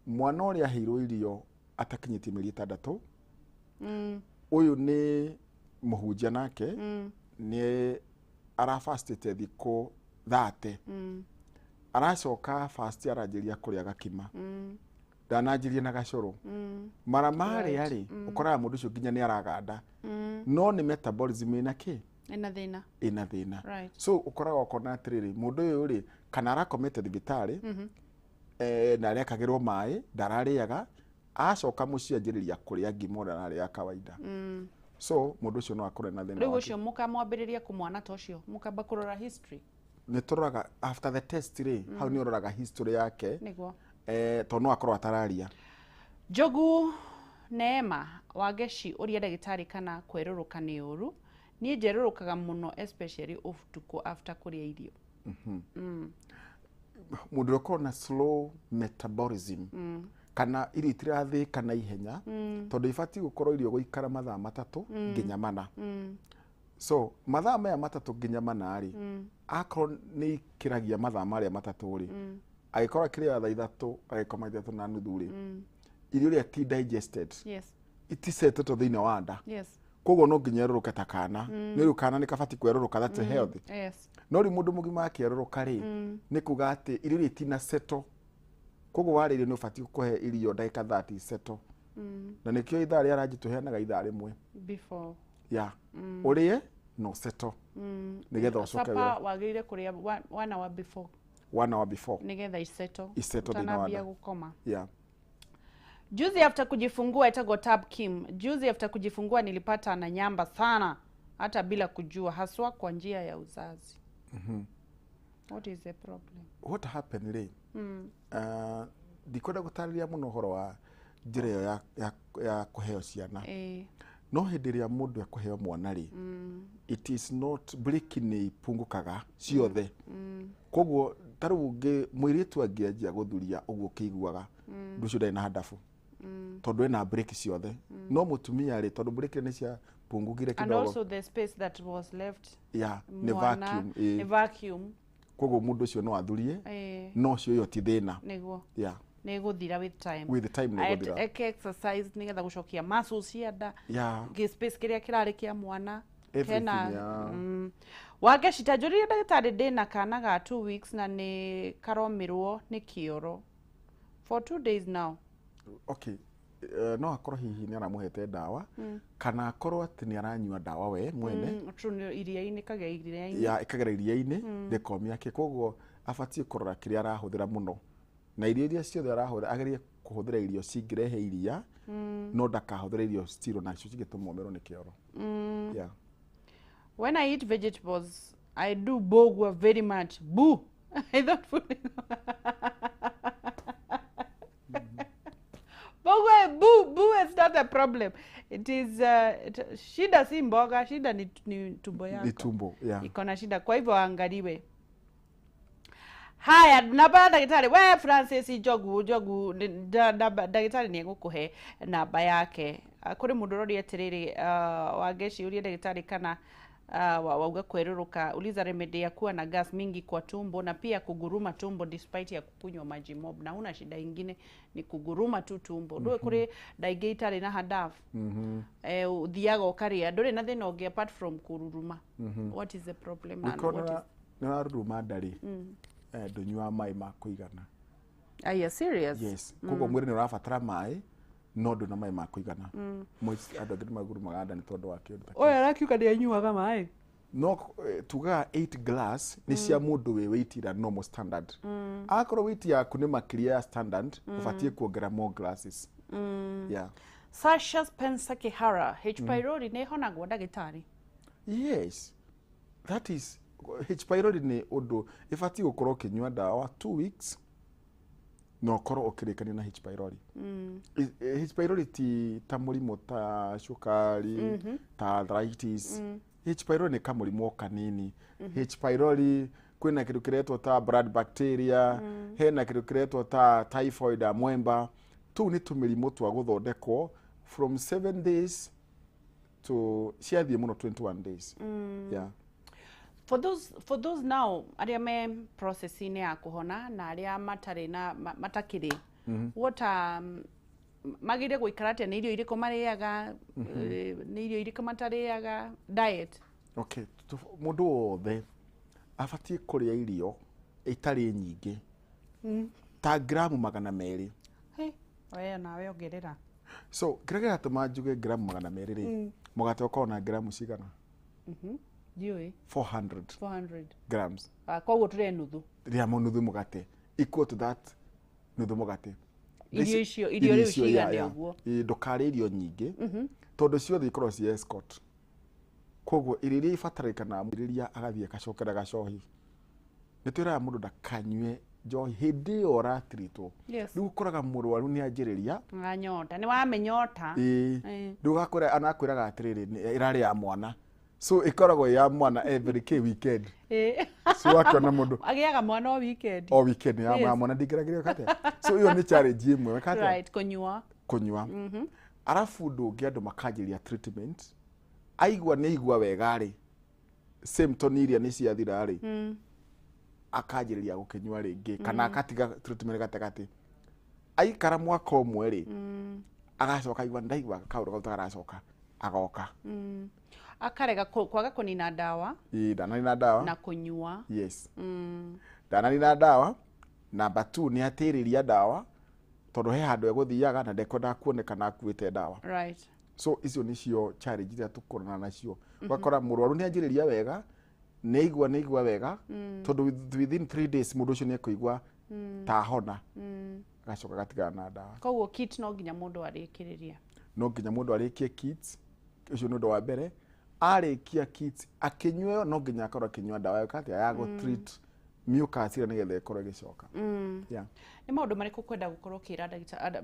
Mwana ũrĩa aheirwo irio atakinyĩtie mĩeri 6, ũyũ nĩ mũhunjia nake nĩ arabastĩte thikũ 30, aracoka fast aranjĩria kũrĩa gakima, ndananjĩrie na gacũrũ, mara marĩa rĩ ũkoraga mũndũ ũcio nginya nĩ araganda, no nĩ metabolism ĩna kĩ. Ina thĩna. Ĩna thĩna. So ũkoraga ũkona atĩrĩrĩ, mũndũ ũyũ rĩ kana arakomete thibitarĩ na arekagĩrwo maĩ, ndararĩaga, acoka mũciĩ anjĩrĩria kũrĩa ngima ũrĩa ararĩa kawaida. So mũndũ ũcio no akorwo na thĩna Rĩu wa ũcio mũkamwambĩrĩria kũmwana ta ũcio, mũkamba kũrora history. Nĩ tũroraga after the test rĩ, hau nĩ ũroraga history yake. Nĩguo. Tondũ no akorwo atararia. Njogu Neema Wangeci, ũria ndagĩtarĩ kana kwerũrũka nĩ ũru. Niĩ njerũrũkaga mũno, especially ũtukũ after kũrĩa irio. Mũndũ ũrĩa ũkorwo na slow metabolism kana irio itirathĩĩka na ihenya, tondũ ibatiĩ gũkorwo irio gũikara mathaa 3 nginya 4. So mathaa maya 3 nginya 4 rĩ, akorwo nĩ ikĩragia mathaa marĩa 3 rĩ, agĩkorwo akĩrĩa thaa 3 agĩkoma 3:30 rĩ, irio iria ti digested, iticetetwo thĩinĩ wa nda. Koguo no nginya erũrũke ta kana nĩ rĩu kana nĩ kabati kwerũrũka, that's healthy. No rĩu mũndũ mũgima akĩerũrũka rĩ, nĩ kuga atĩ irio iria itina settle. Koguo warĩa irio nĩ ũbatiĩ kũhe irio ndagĩka 30 settle, na nĩkĩo ithaa rĩa ranji tũheanaga ithaa rĩmwe before. Ya ũrĩe no settle nĩgetha ũcoke Supper wĩra. Wagĩrĩire kũrĩa 1 hour before. 1 hour before. Nigetha iseto. Iseto thĩinĩ wa Utanambia nda. gũkoma. Yeah. Juzi after kujifungua etagwo Tab Kim. Juzi after kujifungua nilipata na nyamba sana hata bila kujua, haswa kwa njia ya uzazi. What is the problem? What happened rĩ, ndikwenda gũtarĩria mũno ũhoro wa njĩra ĩyo ya kũheo ciana, no hĩndĩ ĩrĩa mũndũ ekũheo mwana rĩ, it is not breki nĩ ipungũkaga ciothe. Koguo ta rĩu mũirĩtu angĩanjia gũthuria ũguo ũkĩiguaga ũndũ ũcio ndarĩ na handabu, tondũ ena breki ciothe. No mũtumia rĩ, tondũ breki nĩ ciapungukire And kidogo, also the space that was left, yeah, nĩ mwana, vacuum, nĩ ĩĩ. vacuum. Koguo mũndũ ũcio no athurie, no ũcio ĩyo ti thĩna. Nĩguo. Yeah. Nĩ ĩgũthira with time. With time nĩ ĩgũthira. Eke exercise nĩgetha gũcokia muscles cia nda, Yeah. gĩ space kĩrĩa kĩrarĩ kĩa mwana Everything, kena. yeah. Wangeci, ta njũririe ndagĩtarĩ, ndĩna kana ga 2 weeks na nĩ karomirwo nĩ kĩoro for 2 days now. Okay, no akorwo hihi nĩ aramũhete ndawa, kana akorwo atĩ nĩ aranyua ndawa we mwene. True, nĩ iria-inĩ, kagĩa iria-inĩ. Ya ĩkagera iria-inĩ rĩkomia kĩ, koguo abatiĩ kũrora kĩrĩa arahũthĩra mũno, na irio iria ciothe arahũthĩra agerie kũhũthĩra irio cingĩrehe iria, no ndakahũthĩre irio citiro nacio cingĩtũma ũmerwo nĩ kĩoro. Yeah. When I eat vegetables, I do bogwa very much. Boo! I thought food. Bogwa, boo, boo is not a problem. It is shida si mboga, shida ni tumbo yako. Ni tumbo, yeah. Iko na shida, kwa hivyo angaliwe. Haya, namba ya ndagĩtarĩ we Francis Njogu, Njogu, ndagĩtarĩ nĩ egũkũhe namba yake. Kũrĩ mũndũ ũroria atĩrĩrĩ, Wangeci, ũrie ndagĩtarĩ kana wauga kwerũrũka, uliza remedy ya kuwa na gas mingi kwa tumbo na pia kuguruma tumbo despite ya kukunywa maji mob, na huna shida ingine, ni kuguruma tu tumbo. Ndũĩ kũrĩ nda ingĩ itarĩ na handabu, ũthiaga ũkarĩa, ndũrĩ na thĩna ũngĩ apart from kũruruma. What is the problem and Ũngĩkorwo what is nĩ ũraruruma nda rĩ, ndũnyuaga maĩ ma kũigana. Are you serious? Yes, koguo mwĩrĩ nĩ ũrabatara maĩ no ndũna maĩ ma kũigana. Andũ angĩ nĩ magurumaga nda nĩ tondũ wa kĩũndũ ta kĩu. Ũyũ arakiuga nĩ anyuaga maĩ. No tugaga 8 glass nĩ cia mũndũ wĩ weight ira normal standard. Akorwo weight yaku nĩ makĩria ya standard, ũbatiĩ kuongerera more glasses. Yeah. Sasha Spencer Kihara, H pylori nĩ ĩhonagwo, ndagĩtarĩ? Yes, that is H pylori nĩ ũndũ ĩbatiĩ gũkorwo ũkĩnyua ndawa 2 weeks na ũkorwo ũkĩrĩkania na H pylori. H pylori ti ta mũrimũ ta cukari, ta arthritis. H pylori nĩ kamũrimũ o kanini. H pylori kwĩna kĩndũ kĩretwo ta blood bacteria, hena kĩndũ kĩretwo ta typhoid amoeba. Tũu nĩ tũmĩrimũ twa gũthondekwo from 7 days to ciathiĩ mũno 21 days. Yeah. For those now arĩa me process-inĩ ya kũhona na arĩa matarĩ na matakĩrĩ, what magĩrĩire gũikara atĩa? Nĩ irio irĩkũ marĩaga, nĩ irio irĩkũ matarĩaga, diet? Okay, mũndũ wothe abatiĩ kũrĩa irio itarĩ nyingĩ ta gramu 200. Hey, we nawe ongerera. So kĩrĩa kĩratũma njuge gramu 200 rĩ, mũgate ũkoragwo na gramu cigana? Ndiũĩ. 400. 400. Grams. Ah, koguo tũrĩe nuthu. Rĩa nuthu mũgate, equal to that nuthu mũgate. Irio icio, irio rĩu icio, cigane yeah. ũguo. Ĩ, ndũkarĩe irio nyingĩ tondũ ciothe ikoragwo ci escort. Koguo irio iria ibatarĩkanaga rĩrĩa agathiĩ agacokera gacohi, nĩ twĩraga mũndũ ndakanyue njohi hĩndĩ ĩyo ũratiritwo. Rĩu ũkoraga mũrwaru nĩ anjĩrĩria Nganyota nĩ wamenyota. Ĩĩ. Rĩu ũgakora anakwĩraga atĩrĩrĩ, ĩrarĩ ya mwana, so ĩkoragwo ĩ ya mwana every k weekend. So wakĩona mũndũ Agĩaga mwana o weekend. O weekend ya mwana ndingĩragĩrio kate, so ĩyo nĩ challenge ĩmwe kate. Right, kũnyua. Kũnyua. Arabu ũndũ ũngĩ, andũ makanjĩria treatment, aigua nĩ aigua wega rĩ, symptom iria nĩ ciathira rĩ, akanjĩrĩria gũkĩnyua rĩngĩ kana akatiga treatment gatagatĩ. Aikara mwaka ũmwe rĩ, agacoka aigua ndaigua kaũndũ kau tagaracoka, agoka. Akarega kwaga kũnina ndawa. Ĩĩ, ndananina ndawa. Na kũnyua. Yes, ndananina ndawa. Number 2 nĩ atĩrĩria ndawa tondũ he handũ egũthiaga na ndekwendaga kuonekana akuĩte ndawa. So icio nicio challenge iria tũkorana nacio. Ũgakora mũrwaru nĩ anjĩrĩria wega, Nĩ aigua wega, tondũ within 3 days mũndũ ũcio nĩ ekũigua ta ahona, agacoka agatigana na ndawa. Koguo kit no nginya mũndũ arĩkĩrĩria. No nginya mũndũ arĩkie kits. Ũcio nĩ ũndũ wa mbere. Arĩkia kits, akĩnyua ĩyo, no nginya akorwo akĩnyua ndawa ĩyo katia ya gũ treat mucus ĩrĩa, nĩgetha ĩkorwo ĩgĩcoka. Yeah. Nĩ maũndũ marĩkũ kwenda gũkorwo ũkĩra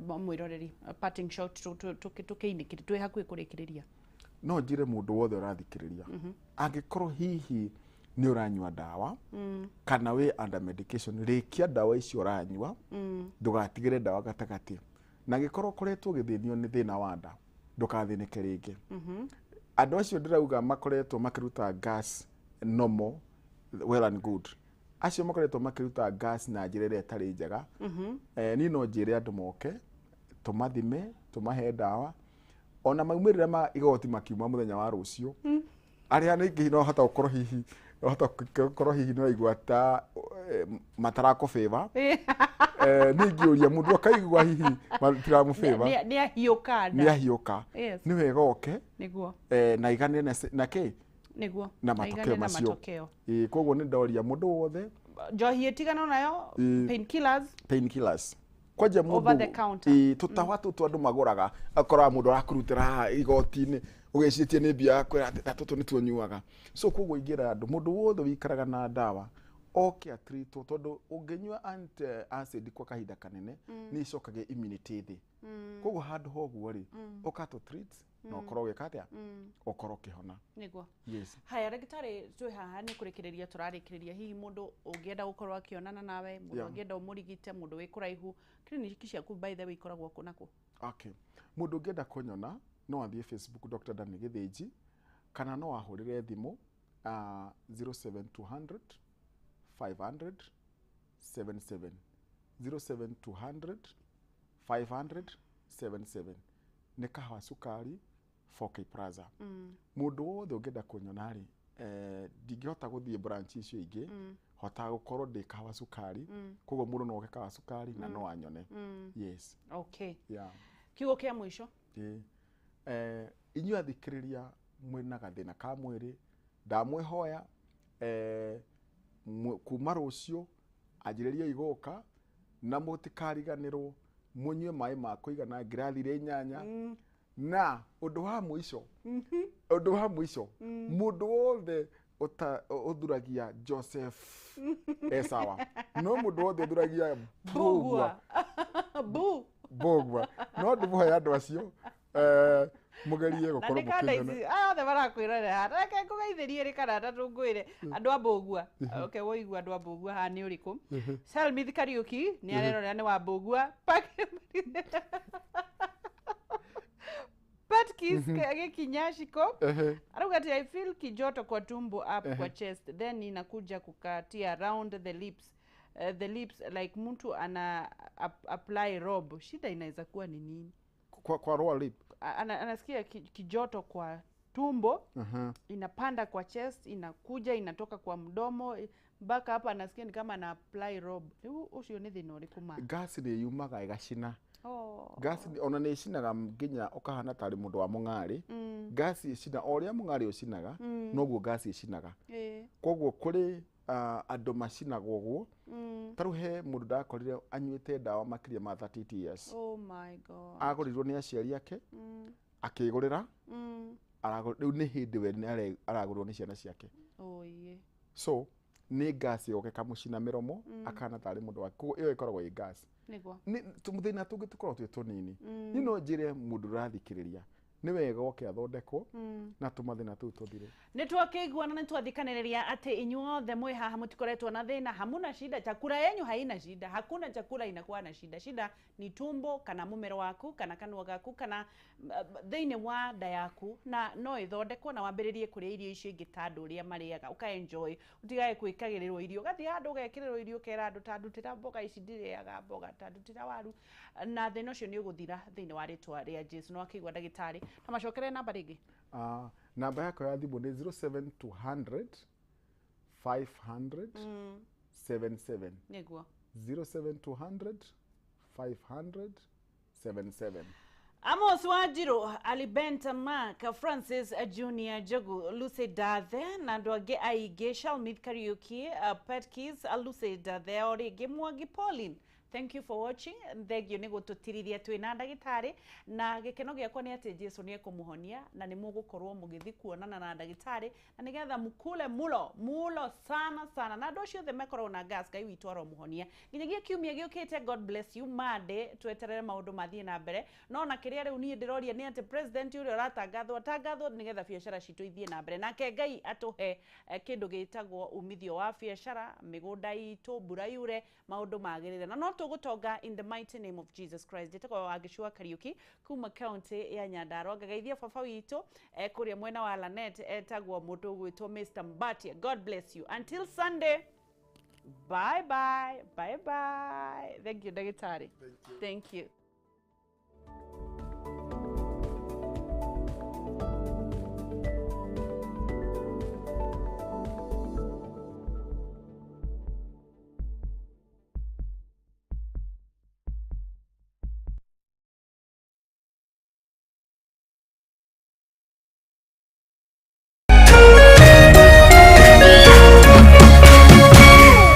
mwĩroreri, parting shot, tũkĩinĩkĩri twĩ hakuhĩ kũrĩkĩrĩria? No njĩre mũndũ wothe ũrathikĩrĩria, angĩkorwo hihi nĩ ũranyua ndawa kana wĩ under medication, rĩkia ndawa icio ũranyua, ndũgatigĩre ndawa gatagatĩ. Na angĩkorwo ũkoretwo ũgĩthĩnio nĩ thĩna wa nda, ndũkathĩnĩke rĩngĩ. Andũ acio ndĩrauga makoretwo makĩruta gas normal, well and good. Acio makoretwo makĩruta gas na njĩra ĩrĩa ĩtarĩ njega, niĩ no njĩre andũ moke tũmathime, tũmahe ndawa. Ona maumĩrĩra ma igoti makiuma mũthenya wa rũciũ, arĩa ningĩ no hota gũkorwo hihi no hota gũkorwo hihi no igua ta matarakũ favor, niĩ ingĩũria mũndũ akaigua hihi matiramũ favor. Nĩ ahiũka nda. Nĩ ahiũka. Nĩ wega oke na iganĩre na kĩ na Na matokeo igane na macio. Matokeo. Ĩĩ, koguo nĩ ndoria mũndũ wothe. Njohi ĩtigano nayo. Painkillers. Painkillers kwanja mũndũ Over the counter. Ĩĩ, tũtawa tũtũ andũ magũraga, akoraga mũndũ arakũrutĩra haha igoti-inĩ, ũgĩcĩtie nĩ mbia yakwĩra atĩ ta tũtũ nĩtuo nyuaga. So koguo ingĩra andũ, mũndũ wothe wĩikaraga na ndawa oke atreatwo, tondũ ũngĩnyua anti acid kwa kahinda kanene nĩ icokagia immunity thĩ. Koguo handũ ha ũguo rĩ, ũka tũ treat na ũkorwo ũgĩka atĩa, ũkorwo ũkĩhona. Yes. Haya, ndagĩtarĩ, twĩ haha nĩ kũrĩkĩrĩria tũrarĩkĩrĩria. Hihi mũndũ ũngĩenda gũkorwo akĩonana nawe, mũndũ angĩenda ũmũrigite, mũndũ wĩ kũraihu, kiriniki ciaku by the way ikoragwo kũ na kũ? Okay. Mũndũ ũngĩenda kũnyona no athiĩ Facebook, Dr. Dani Gĩthĩnji, kana no ahũrĩre thimũ 07200 500 77, 07200 500 77. Nĩ Kahawa Cukari, 4K Plaza. Mũndũ wothe ũngĩenda kũnyona rĩ, ndingĩhota gũthiĩ branch icio ingĩ, hotaga gũkorwo ndĩ Kahawa Cukari. Koguo mũndũ no oke Kahawa Cukari na no anyone. Yes. Yeah. Kiugo kĩa mũico? Ĩĩ. Inyuĩ athikĩrĩria mwĩna gathĩna ka mwĩrĩ, ndamwĩhoya kuma rũciũ anjĩrĩriai gũka, na mũtikariganĩrwo mũnyue maĩ ma kũigana, ngirathi iria 8. Na ũndũ wa mũico, mũndũ wothe ũthuragia Joseph e sawa, no mũndũ wothe ũthuragia Mbugua, Bu. Mbugua, no ndĩmũhoya andũ acio mũgerie Na gũkorwo nĩ kanda mũkĩnyona. Ici aya othe marakwĩrorera haha, reke ngũgeithĩrie rĩ kana atatũ, ngwĩre andũ a Mbũgua. Okay, woigua andũ a Mbũgua haha nĩ ũrĩkũ? Selmith Kariũki nĩ arerorera, nĩ wa Mbũgua. Patkis gĩkinya Shiko arauga ati, "I feel kijoto kwa tumbo, up kwa chest, then inakuja kukatia around the lips, the lips like mtu ana apply rob. Shida inaweza kuwa ni nini?" Kwa lower lip. Anasikia kijoto kwa tumbo, inapanda kwa chest, inakuja inatoka kwa mdomo mpaka hapa, anasikia ni kama ana apply rob. Rĩu ũcio nĩ thĩna ũrĩkũ ma? Gas nĩ yumaga ĩgacina. Oh. Gas ona nĩ ĩcinaga nginya ũkahana tarĩ mũndũ wa mũng'arĩ. Gas ĩcina o ũrĩa mũng'arĩ ũcinaga, noguo gas ĩcinaga. Koguo kũrĩ andũ macinagwo ũguo. Ta rĩu he mũndũ ndakorire anyuĩte ndawa makĩria ma 38 years. Oh my God. Agũrirwo nĩ aciari ake, akĩgũrĩra. Rĩu nĩ hĩndĩ we nĩ aragũrwo nĩ ciana ciake. Oh, yeah. So nĩ gas ĩgoka ĩkamũcina mĩromo, akahana tarĩ mũndũ wa, koguo ĩyo ĩkoragwo ĩ gas. Nĩ tũthĩna tũngĩ tũkoragwo twĩ tũnini. Niĩ no njĩre mũndũ ũrathikĩrĩria, nĩ wega oke athondekwo na tũmathĩna tũu tũthire. Nĩ twakĩiguana, nĩ twathikanĩrĩria atĩ inyuothe mwĩ haha mũtikoretwo na thĩna, hamuna shida, chakula yenyu haina shida, hakuna chakula inakuwa na shida. Shida ni tumbo kana mũmero waku kana kanua gaku kana thĩinĩ wa nda yaku, na no ĩthondekwo na wambĩrĩrie kũrĩa irio icio ingĩ ta andũ ũrĩa marĩaga, ũka enjoy, ũtigage gwĩkagĩrĩrwo irio, ũgathiĩ handũ ũgekĩrĩrwo irio, ũkera andũ, "Ta ndutĩra mboga ici, ndirĩaga mboga, ta ndutĩra waru," na thĩna ũcio nĩ ũgũthira thĩinĩ wa rĩtwa rĩa Jesu. Nĩ wakĩigua ndagĩtarĩ, na macokere namba rĩngĩ. Namba yakwa ya thimũ nĩ 07200 500 77. 07200 500 77. Amos Wanjiru, Alibenta Mark, Francis Junior Njogu, Lucy Dathe na andũ angĩ aingĩ, Shalmith Kariuki, Petkis, Lucy Dathe, o rĩngĩ Mwangi Pauline. Thank you for watching. Thengio nĩ gũtũtirithia twĩ na ndagĩtarĩ, na gĩkeno gĩakwa nĩ atĩ Jesu nĩ ekũmũhonia na nĩ mũgũkorwo mũgĩthiĩ kuonana na ndagĩtarĩ na nĩgetha mkule mulo mulo sana sana, na andũ acio othe mekoragwo na gas, Ngai witũ aromũhonia nginyagia kiumia gĩũkĩte. God bless you. Monday tweterere maũndũ mathiĩ na mbere, no na kĩrĩa rĩu niĩ ndĩroria nĩ atĩ president ũrĩa ũratangathwo atangathwo nĩgetha biacara citũ ithiĩ na mbere, nake Ngai atũhe kĩndũ gĩtagwo umithio wa biacara, mĩgũnda itũ, mbura yure, maũndũ magĩrĩre, na no tũgũtonga in the mighty name of Jesus Christ. Njĩtagwo Wangĩcua Kariuki kuma county ya Nyandarua, ngagaithia baba witũ kũrĩa mwena wa Lanet, etagwo mũndũ ũgwĩtwo Mr. Mbatia. God bless you until Sunday. Bye bye bye bye. Thank you, ndagĩtarĩ. Thank you.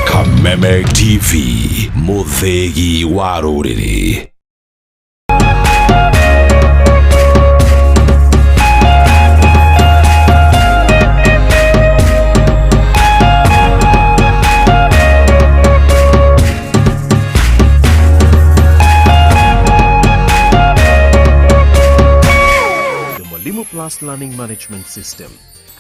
Kameme TV, mũthĩgi wa rũrĩrĩ. The Mwalimu Plus Learning Management System,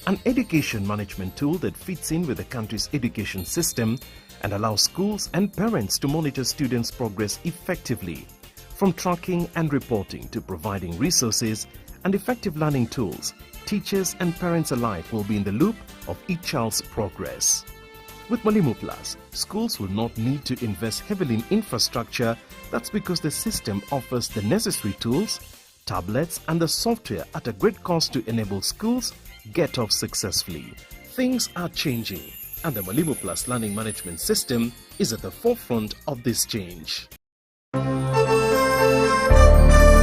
an education management tool that fits in with the country's education system and allows schools and parents to monitor students' progress effectively. From tracking and reporting to providing resources and effective learning tools, teachers and parents alike will be in the loop of each child's progress. With Mwalimu Plus, schools will not need to invest heavily in infrastructure. That's because the system offers the necessary tools, tablets, and the software at a great cost to enable schools get off successfully. Things are changing, and the Mwalimu Plus Learning Management System is at the forefront of this change.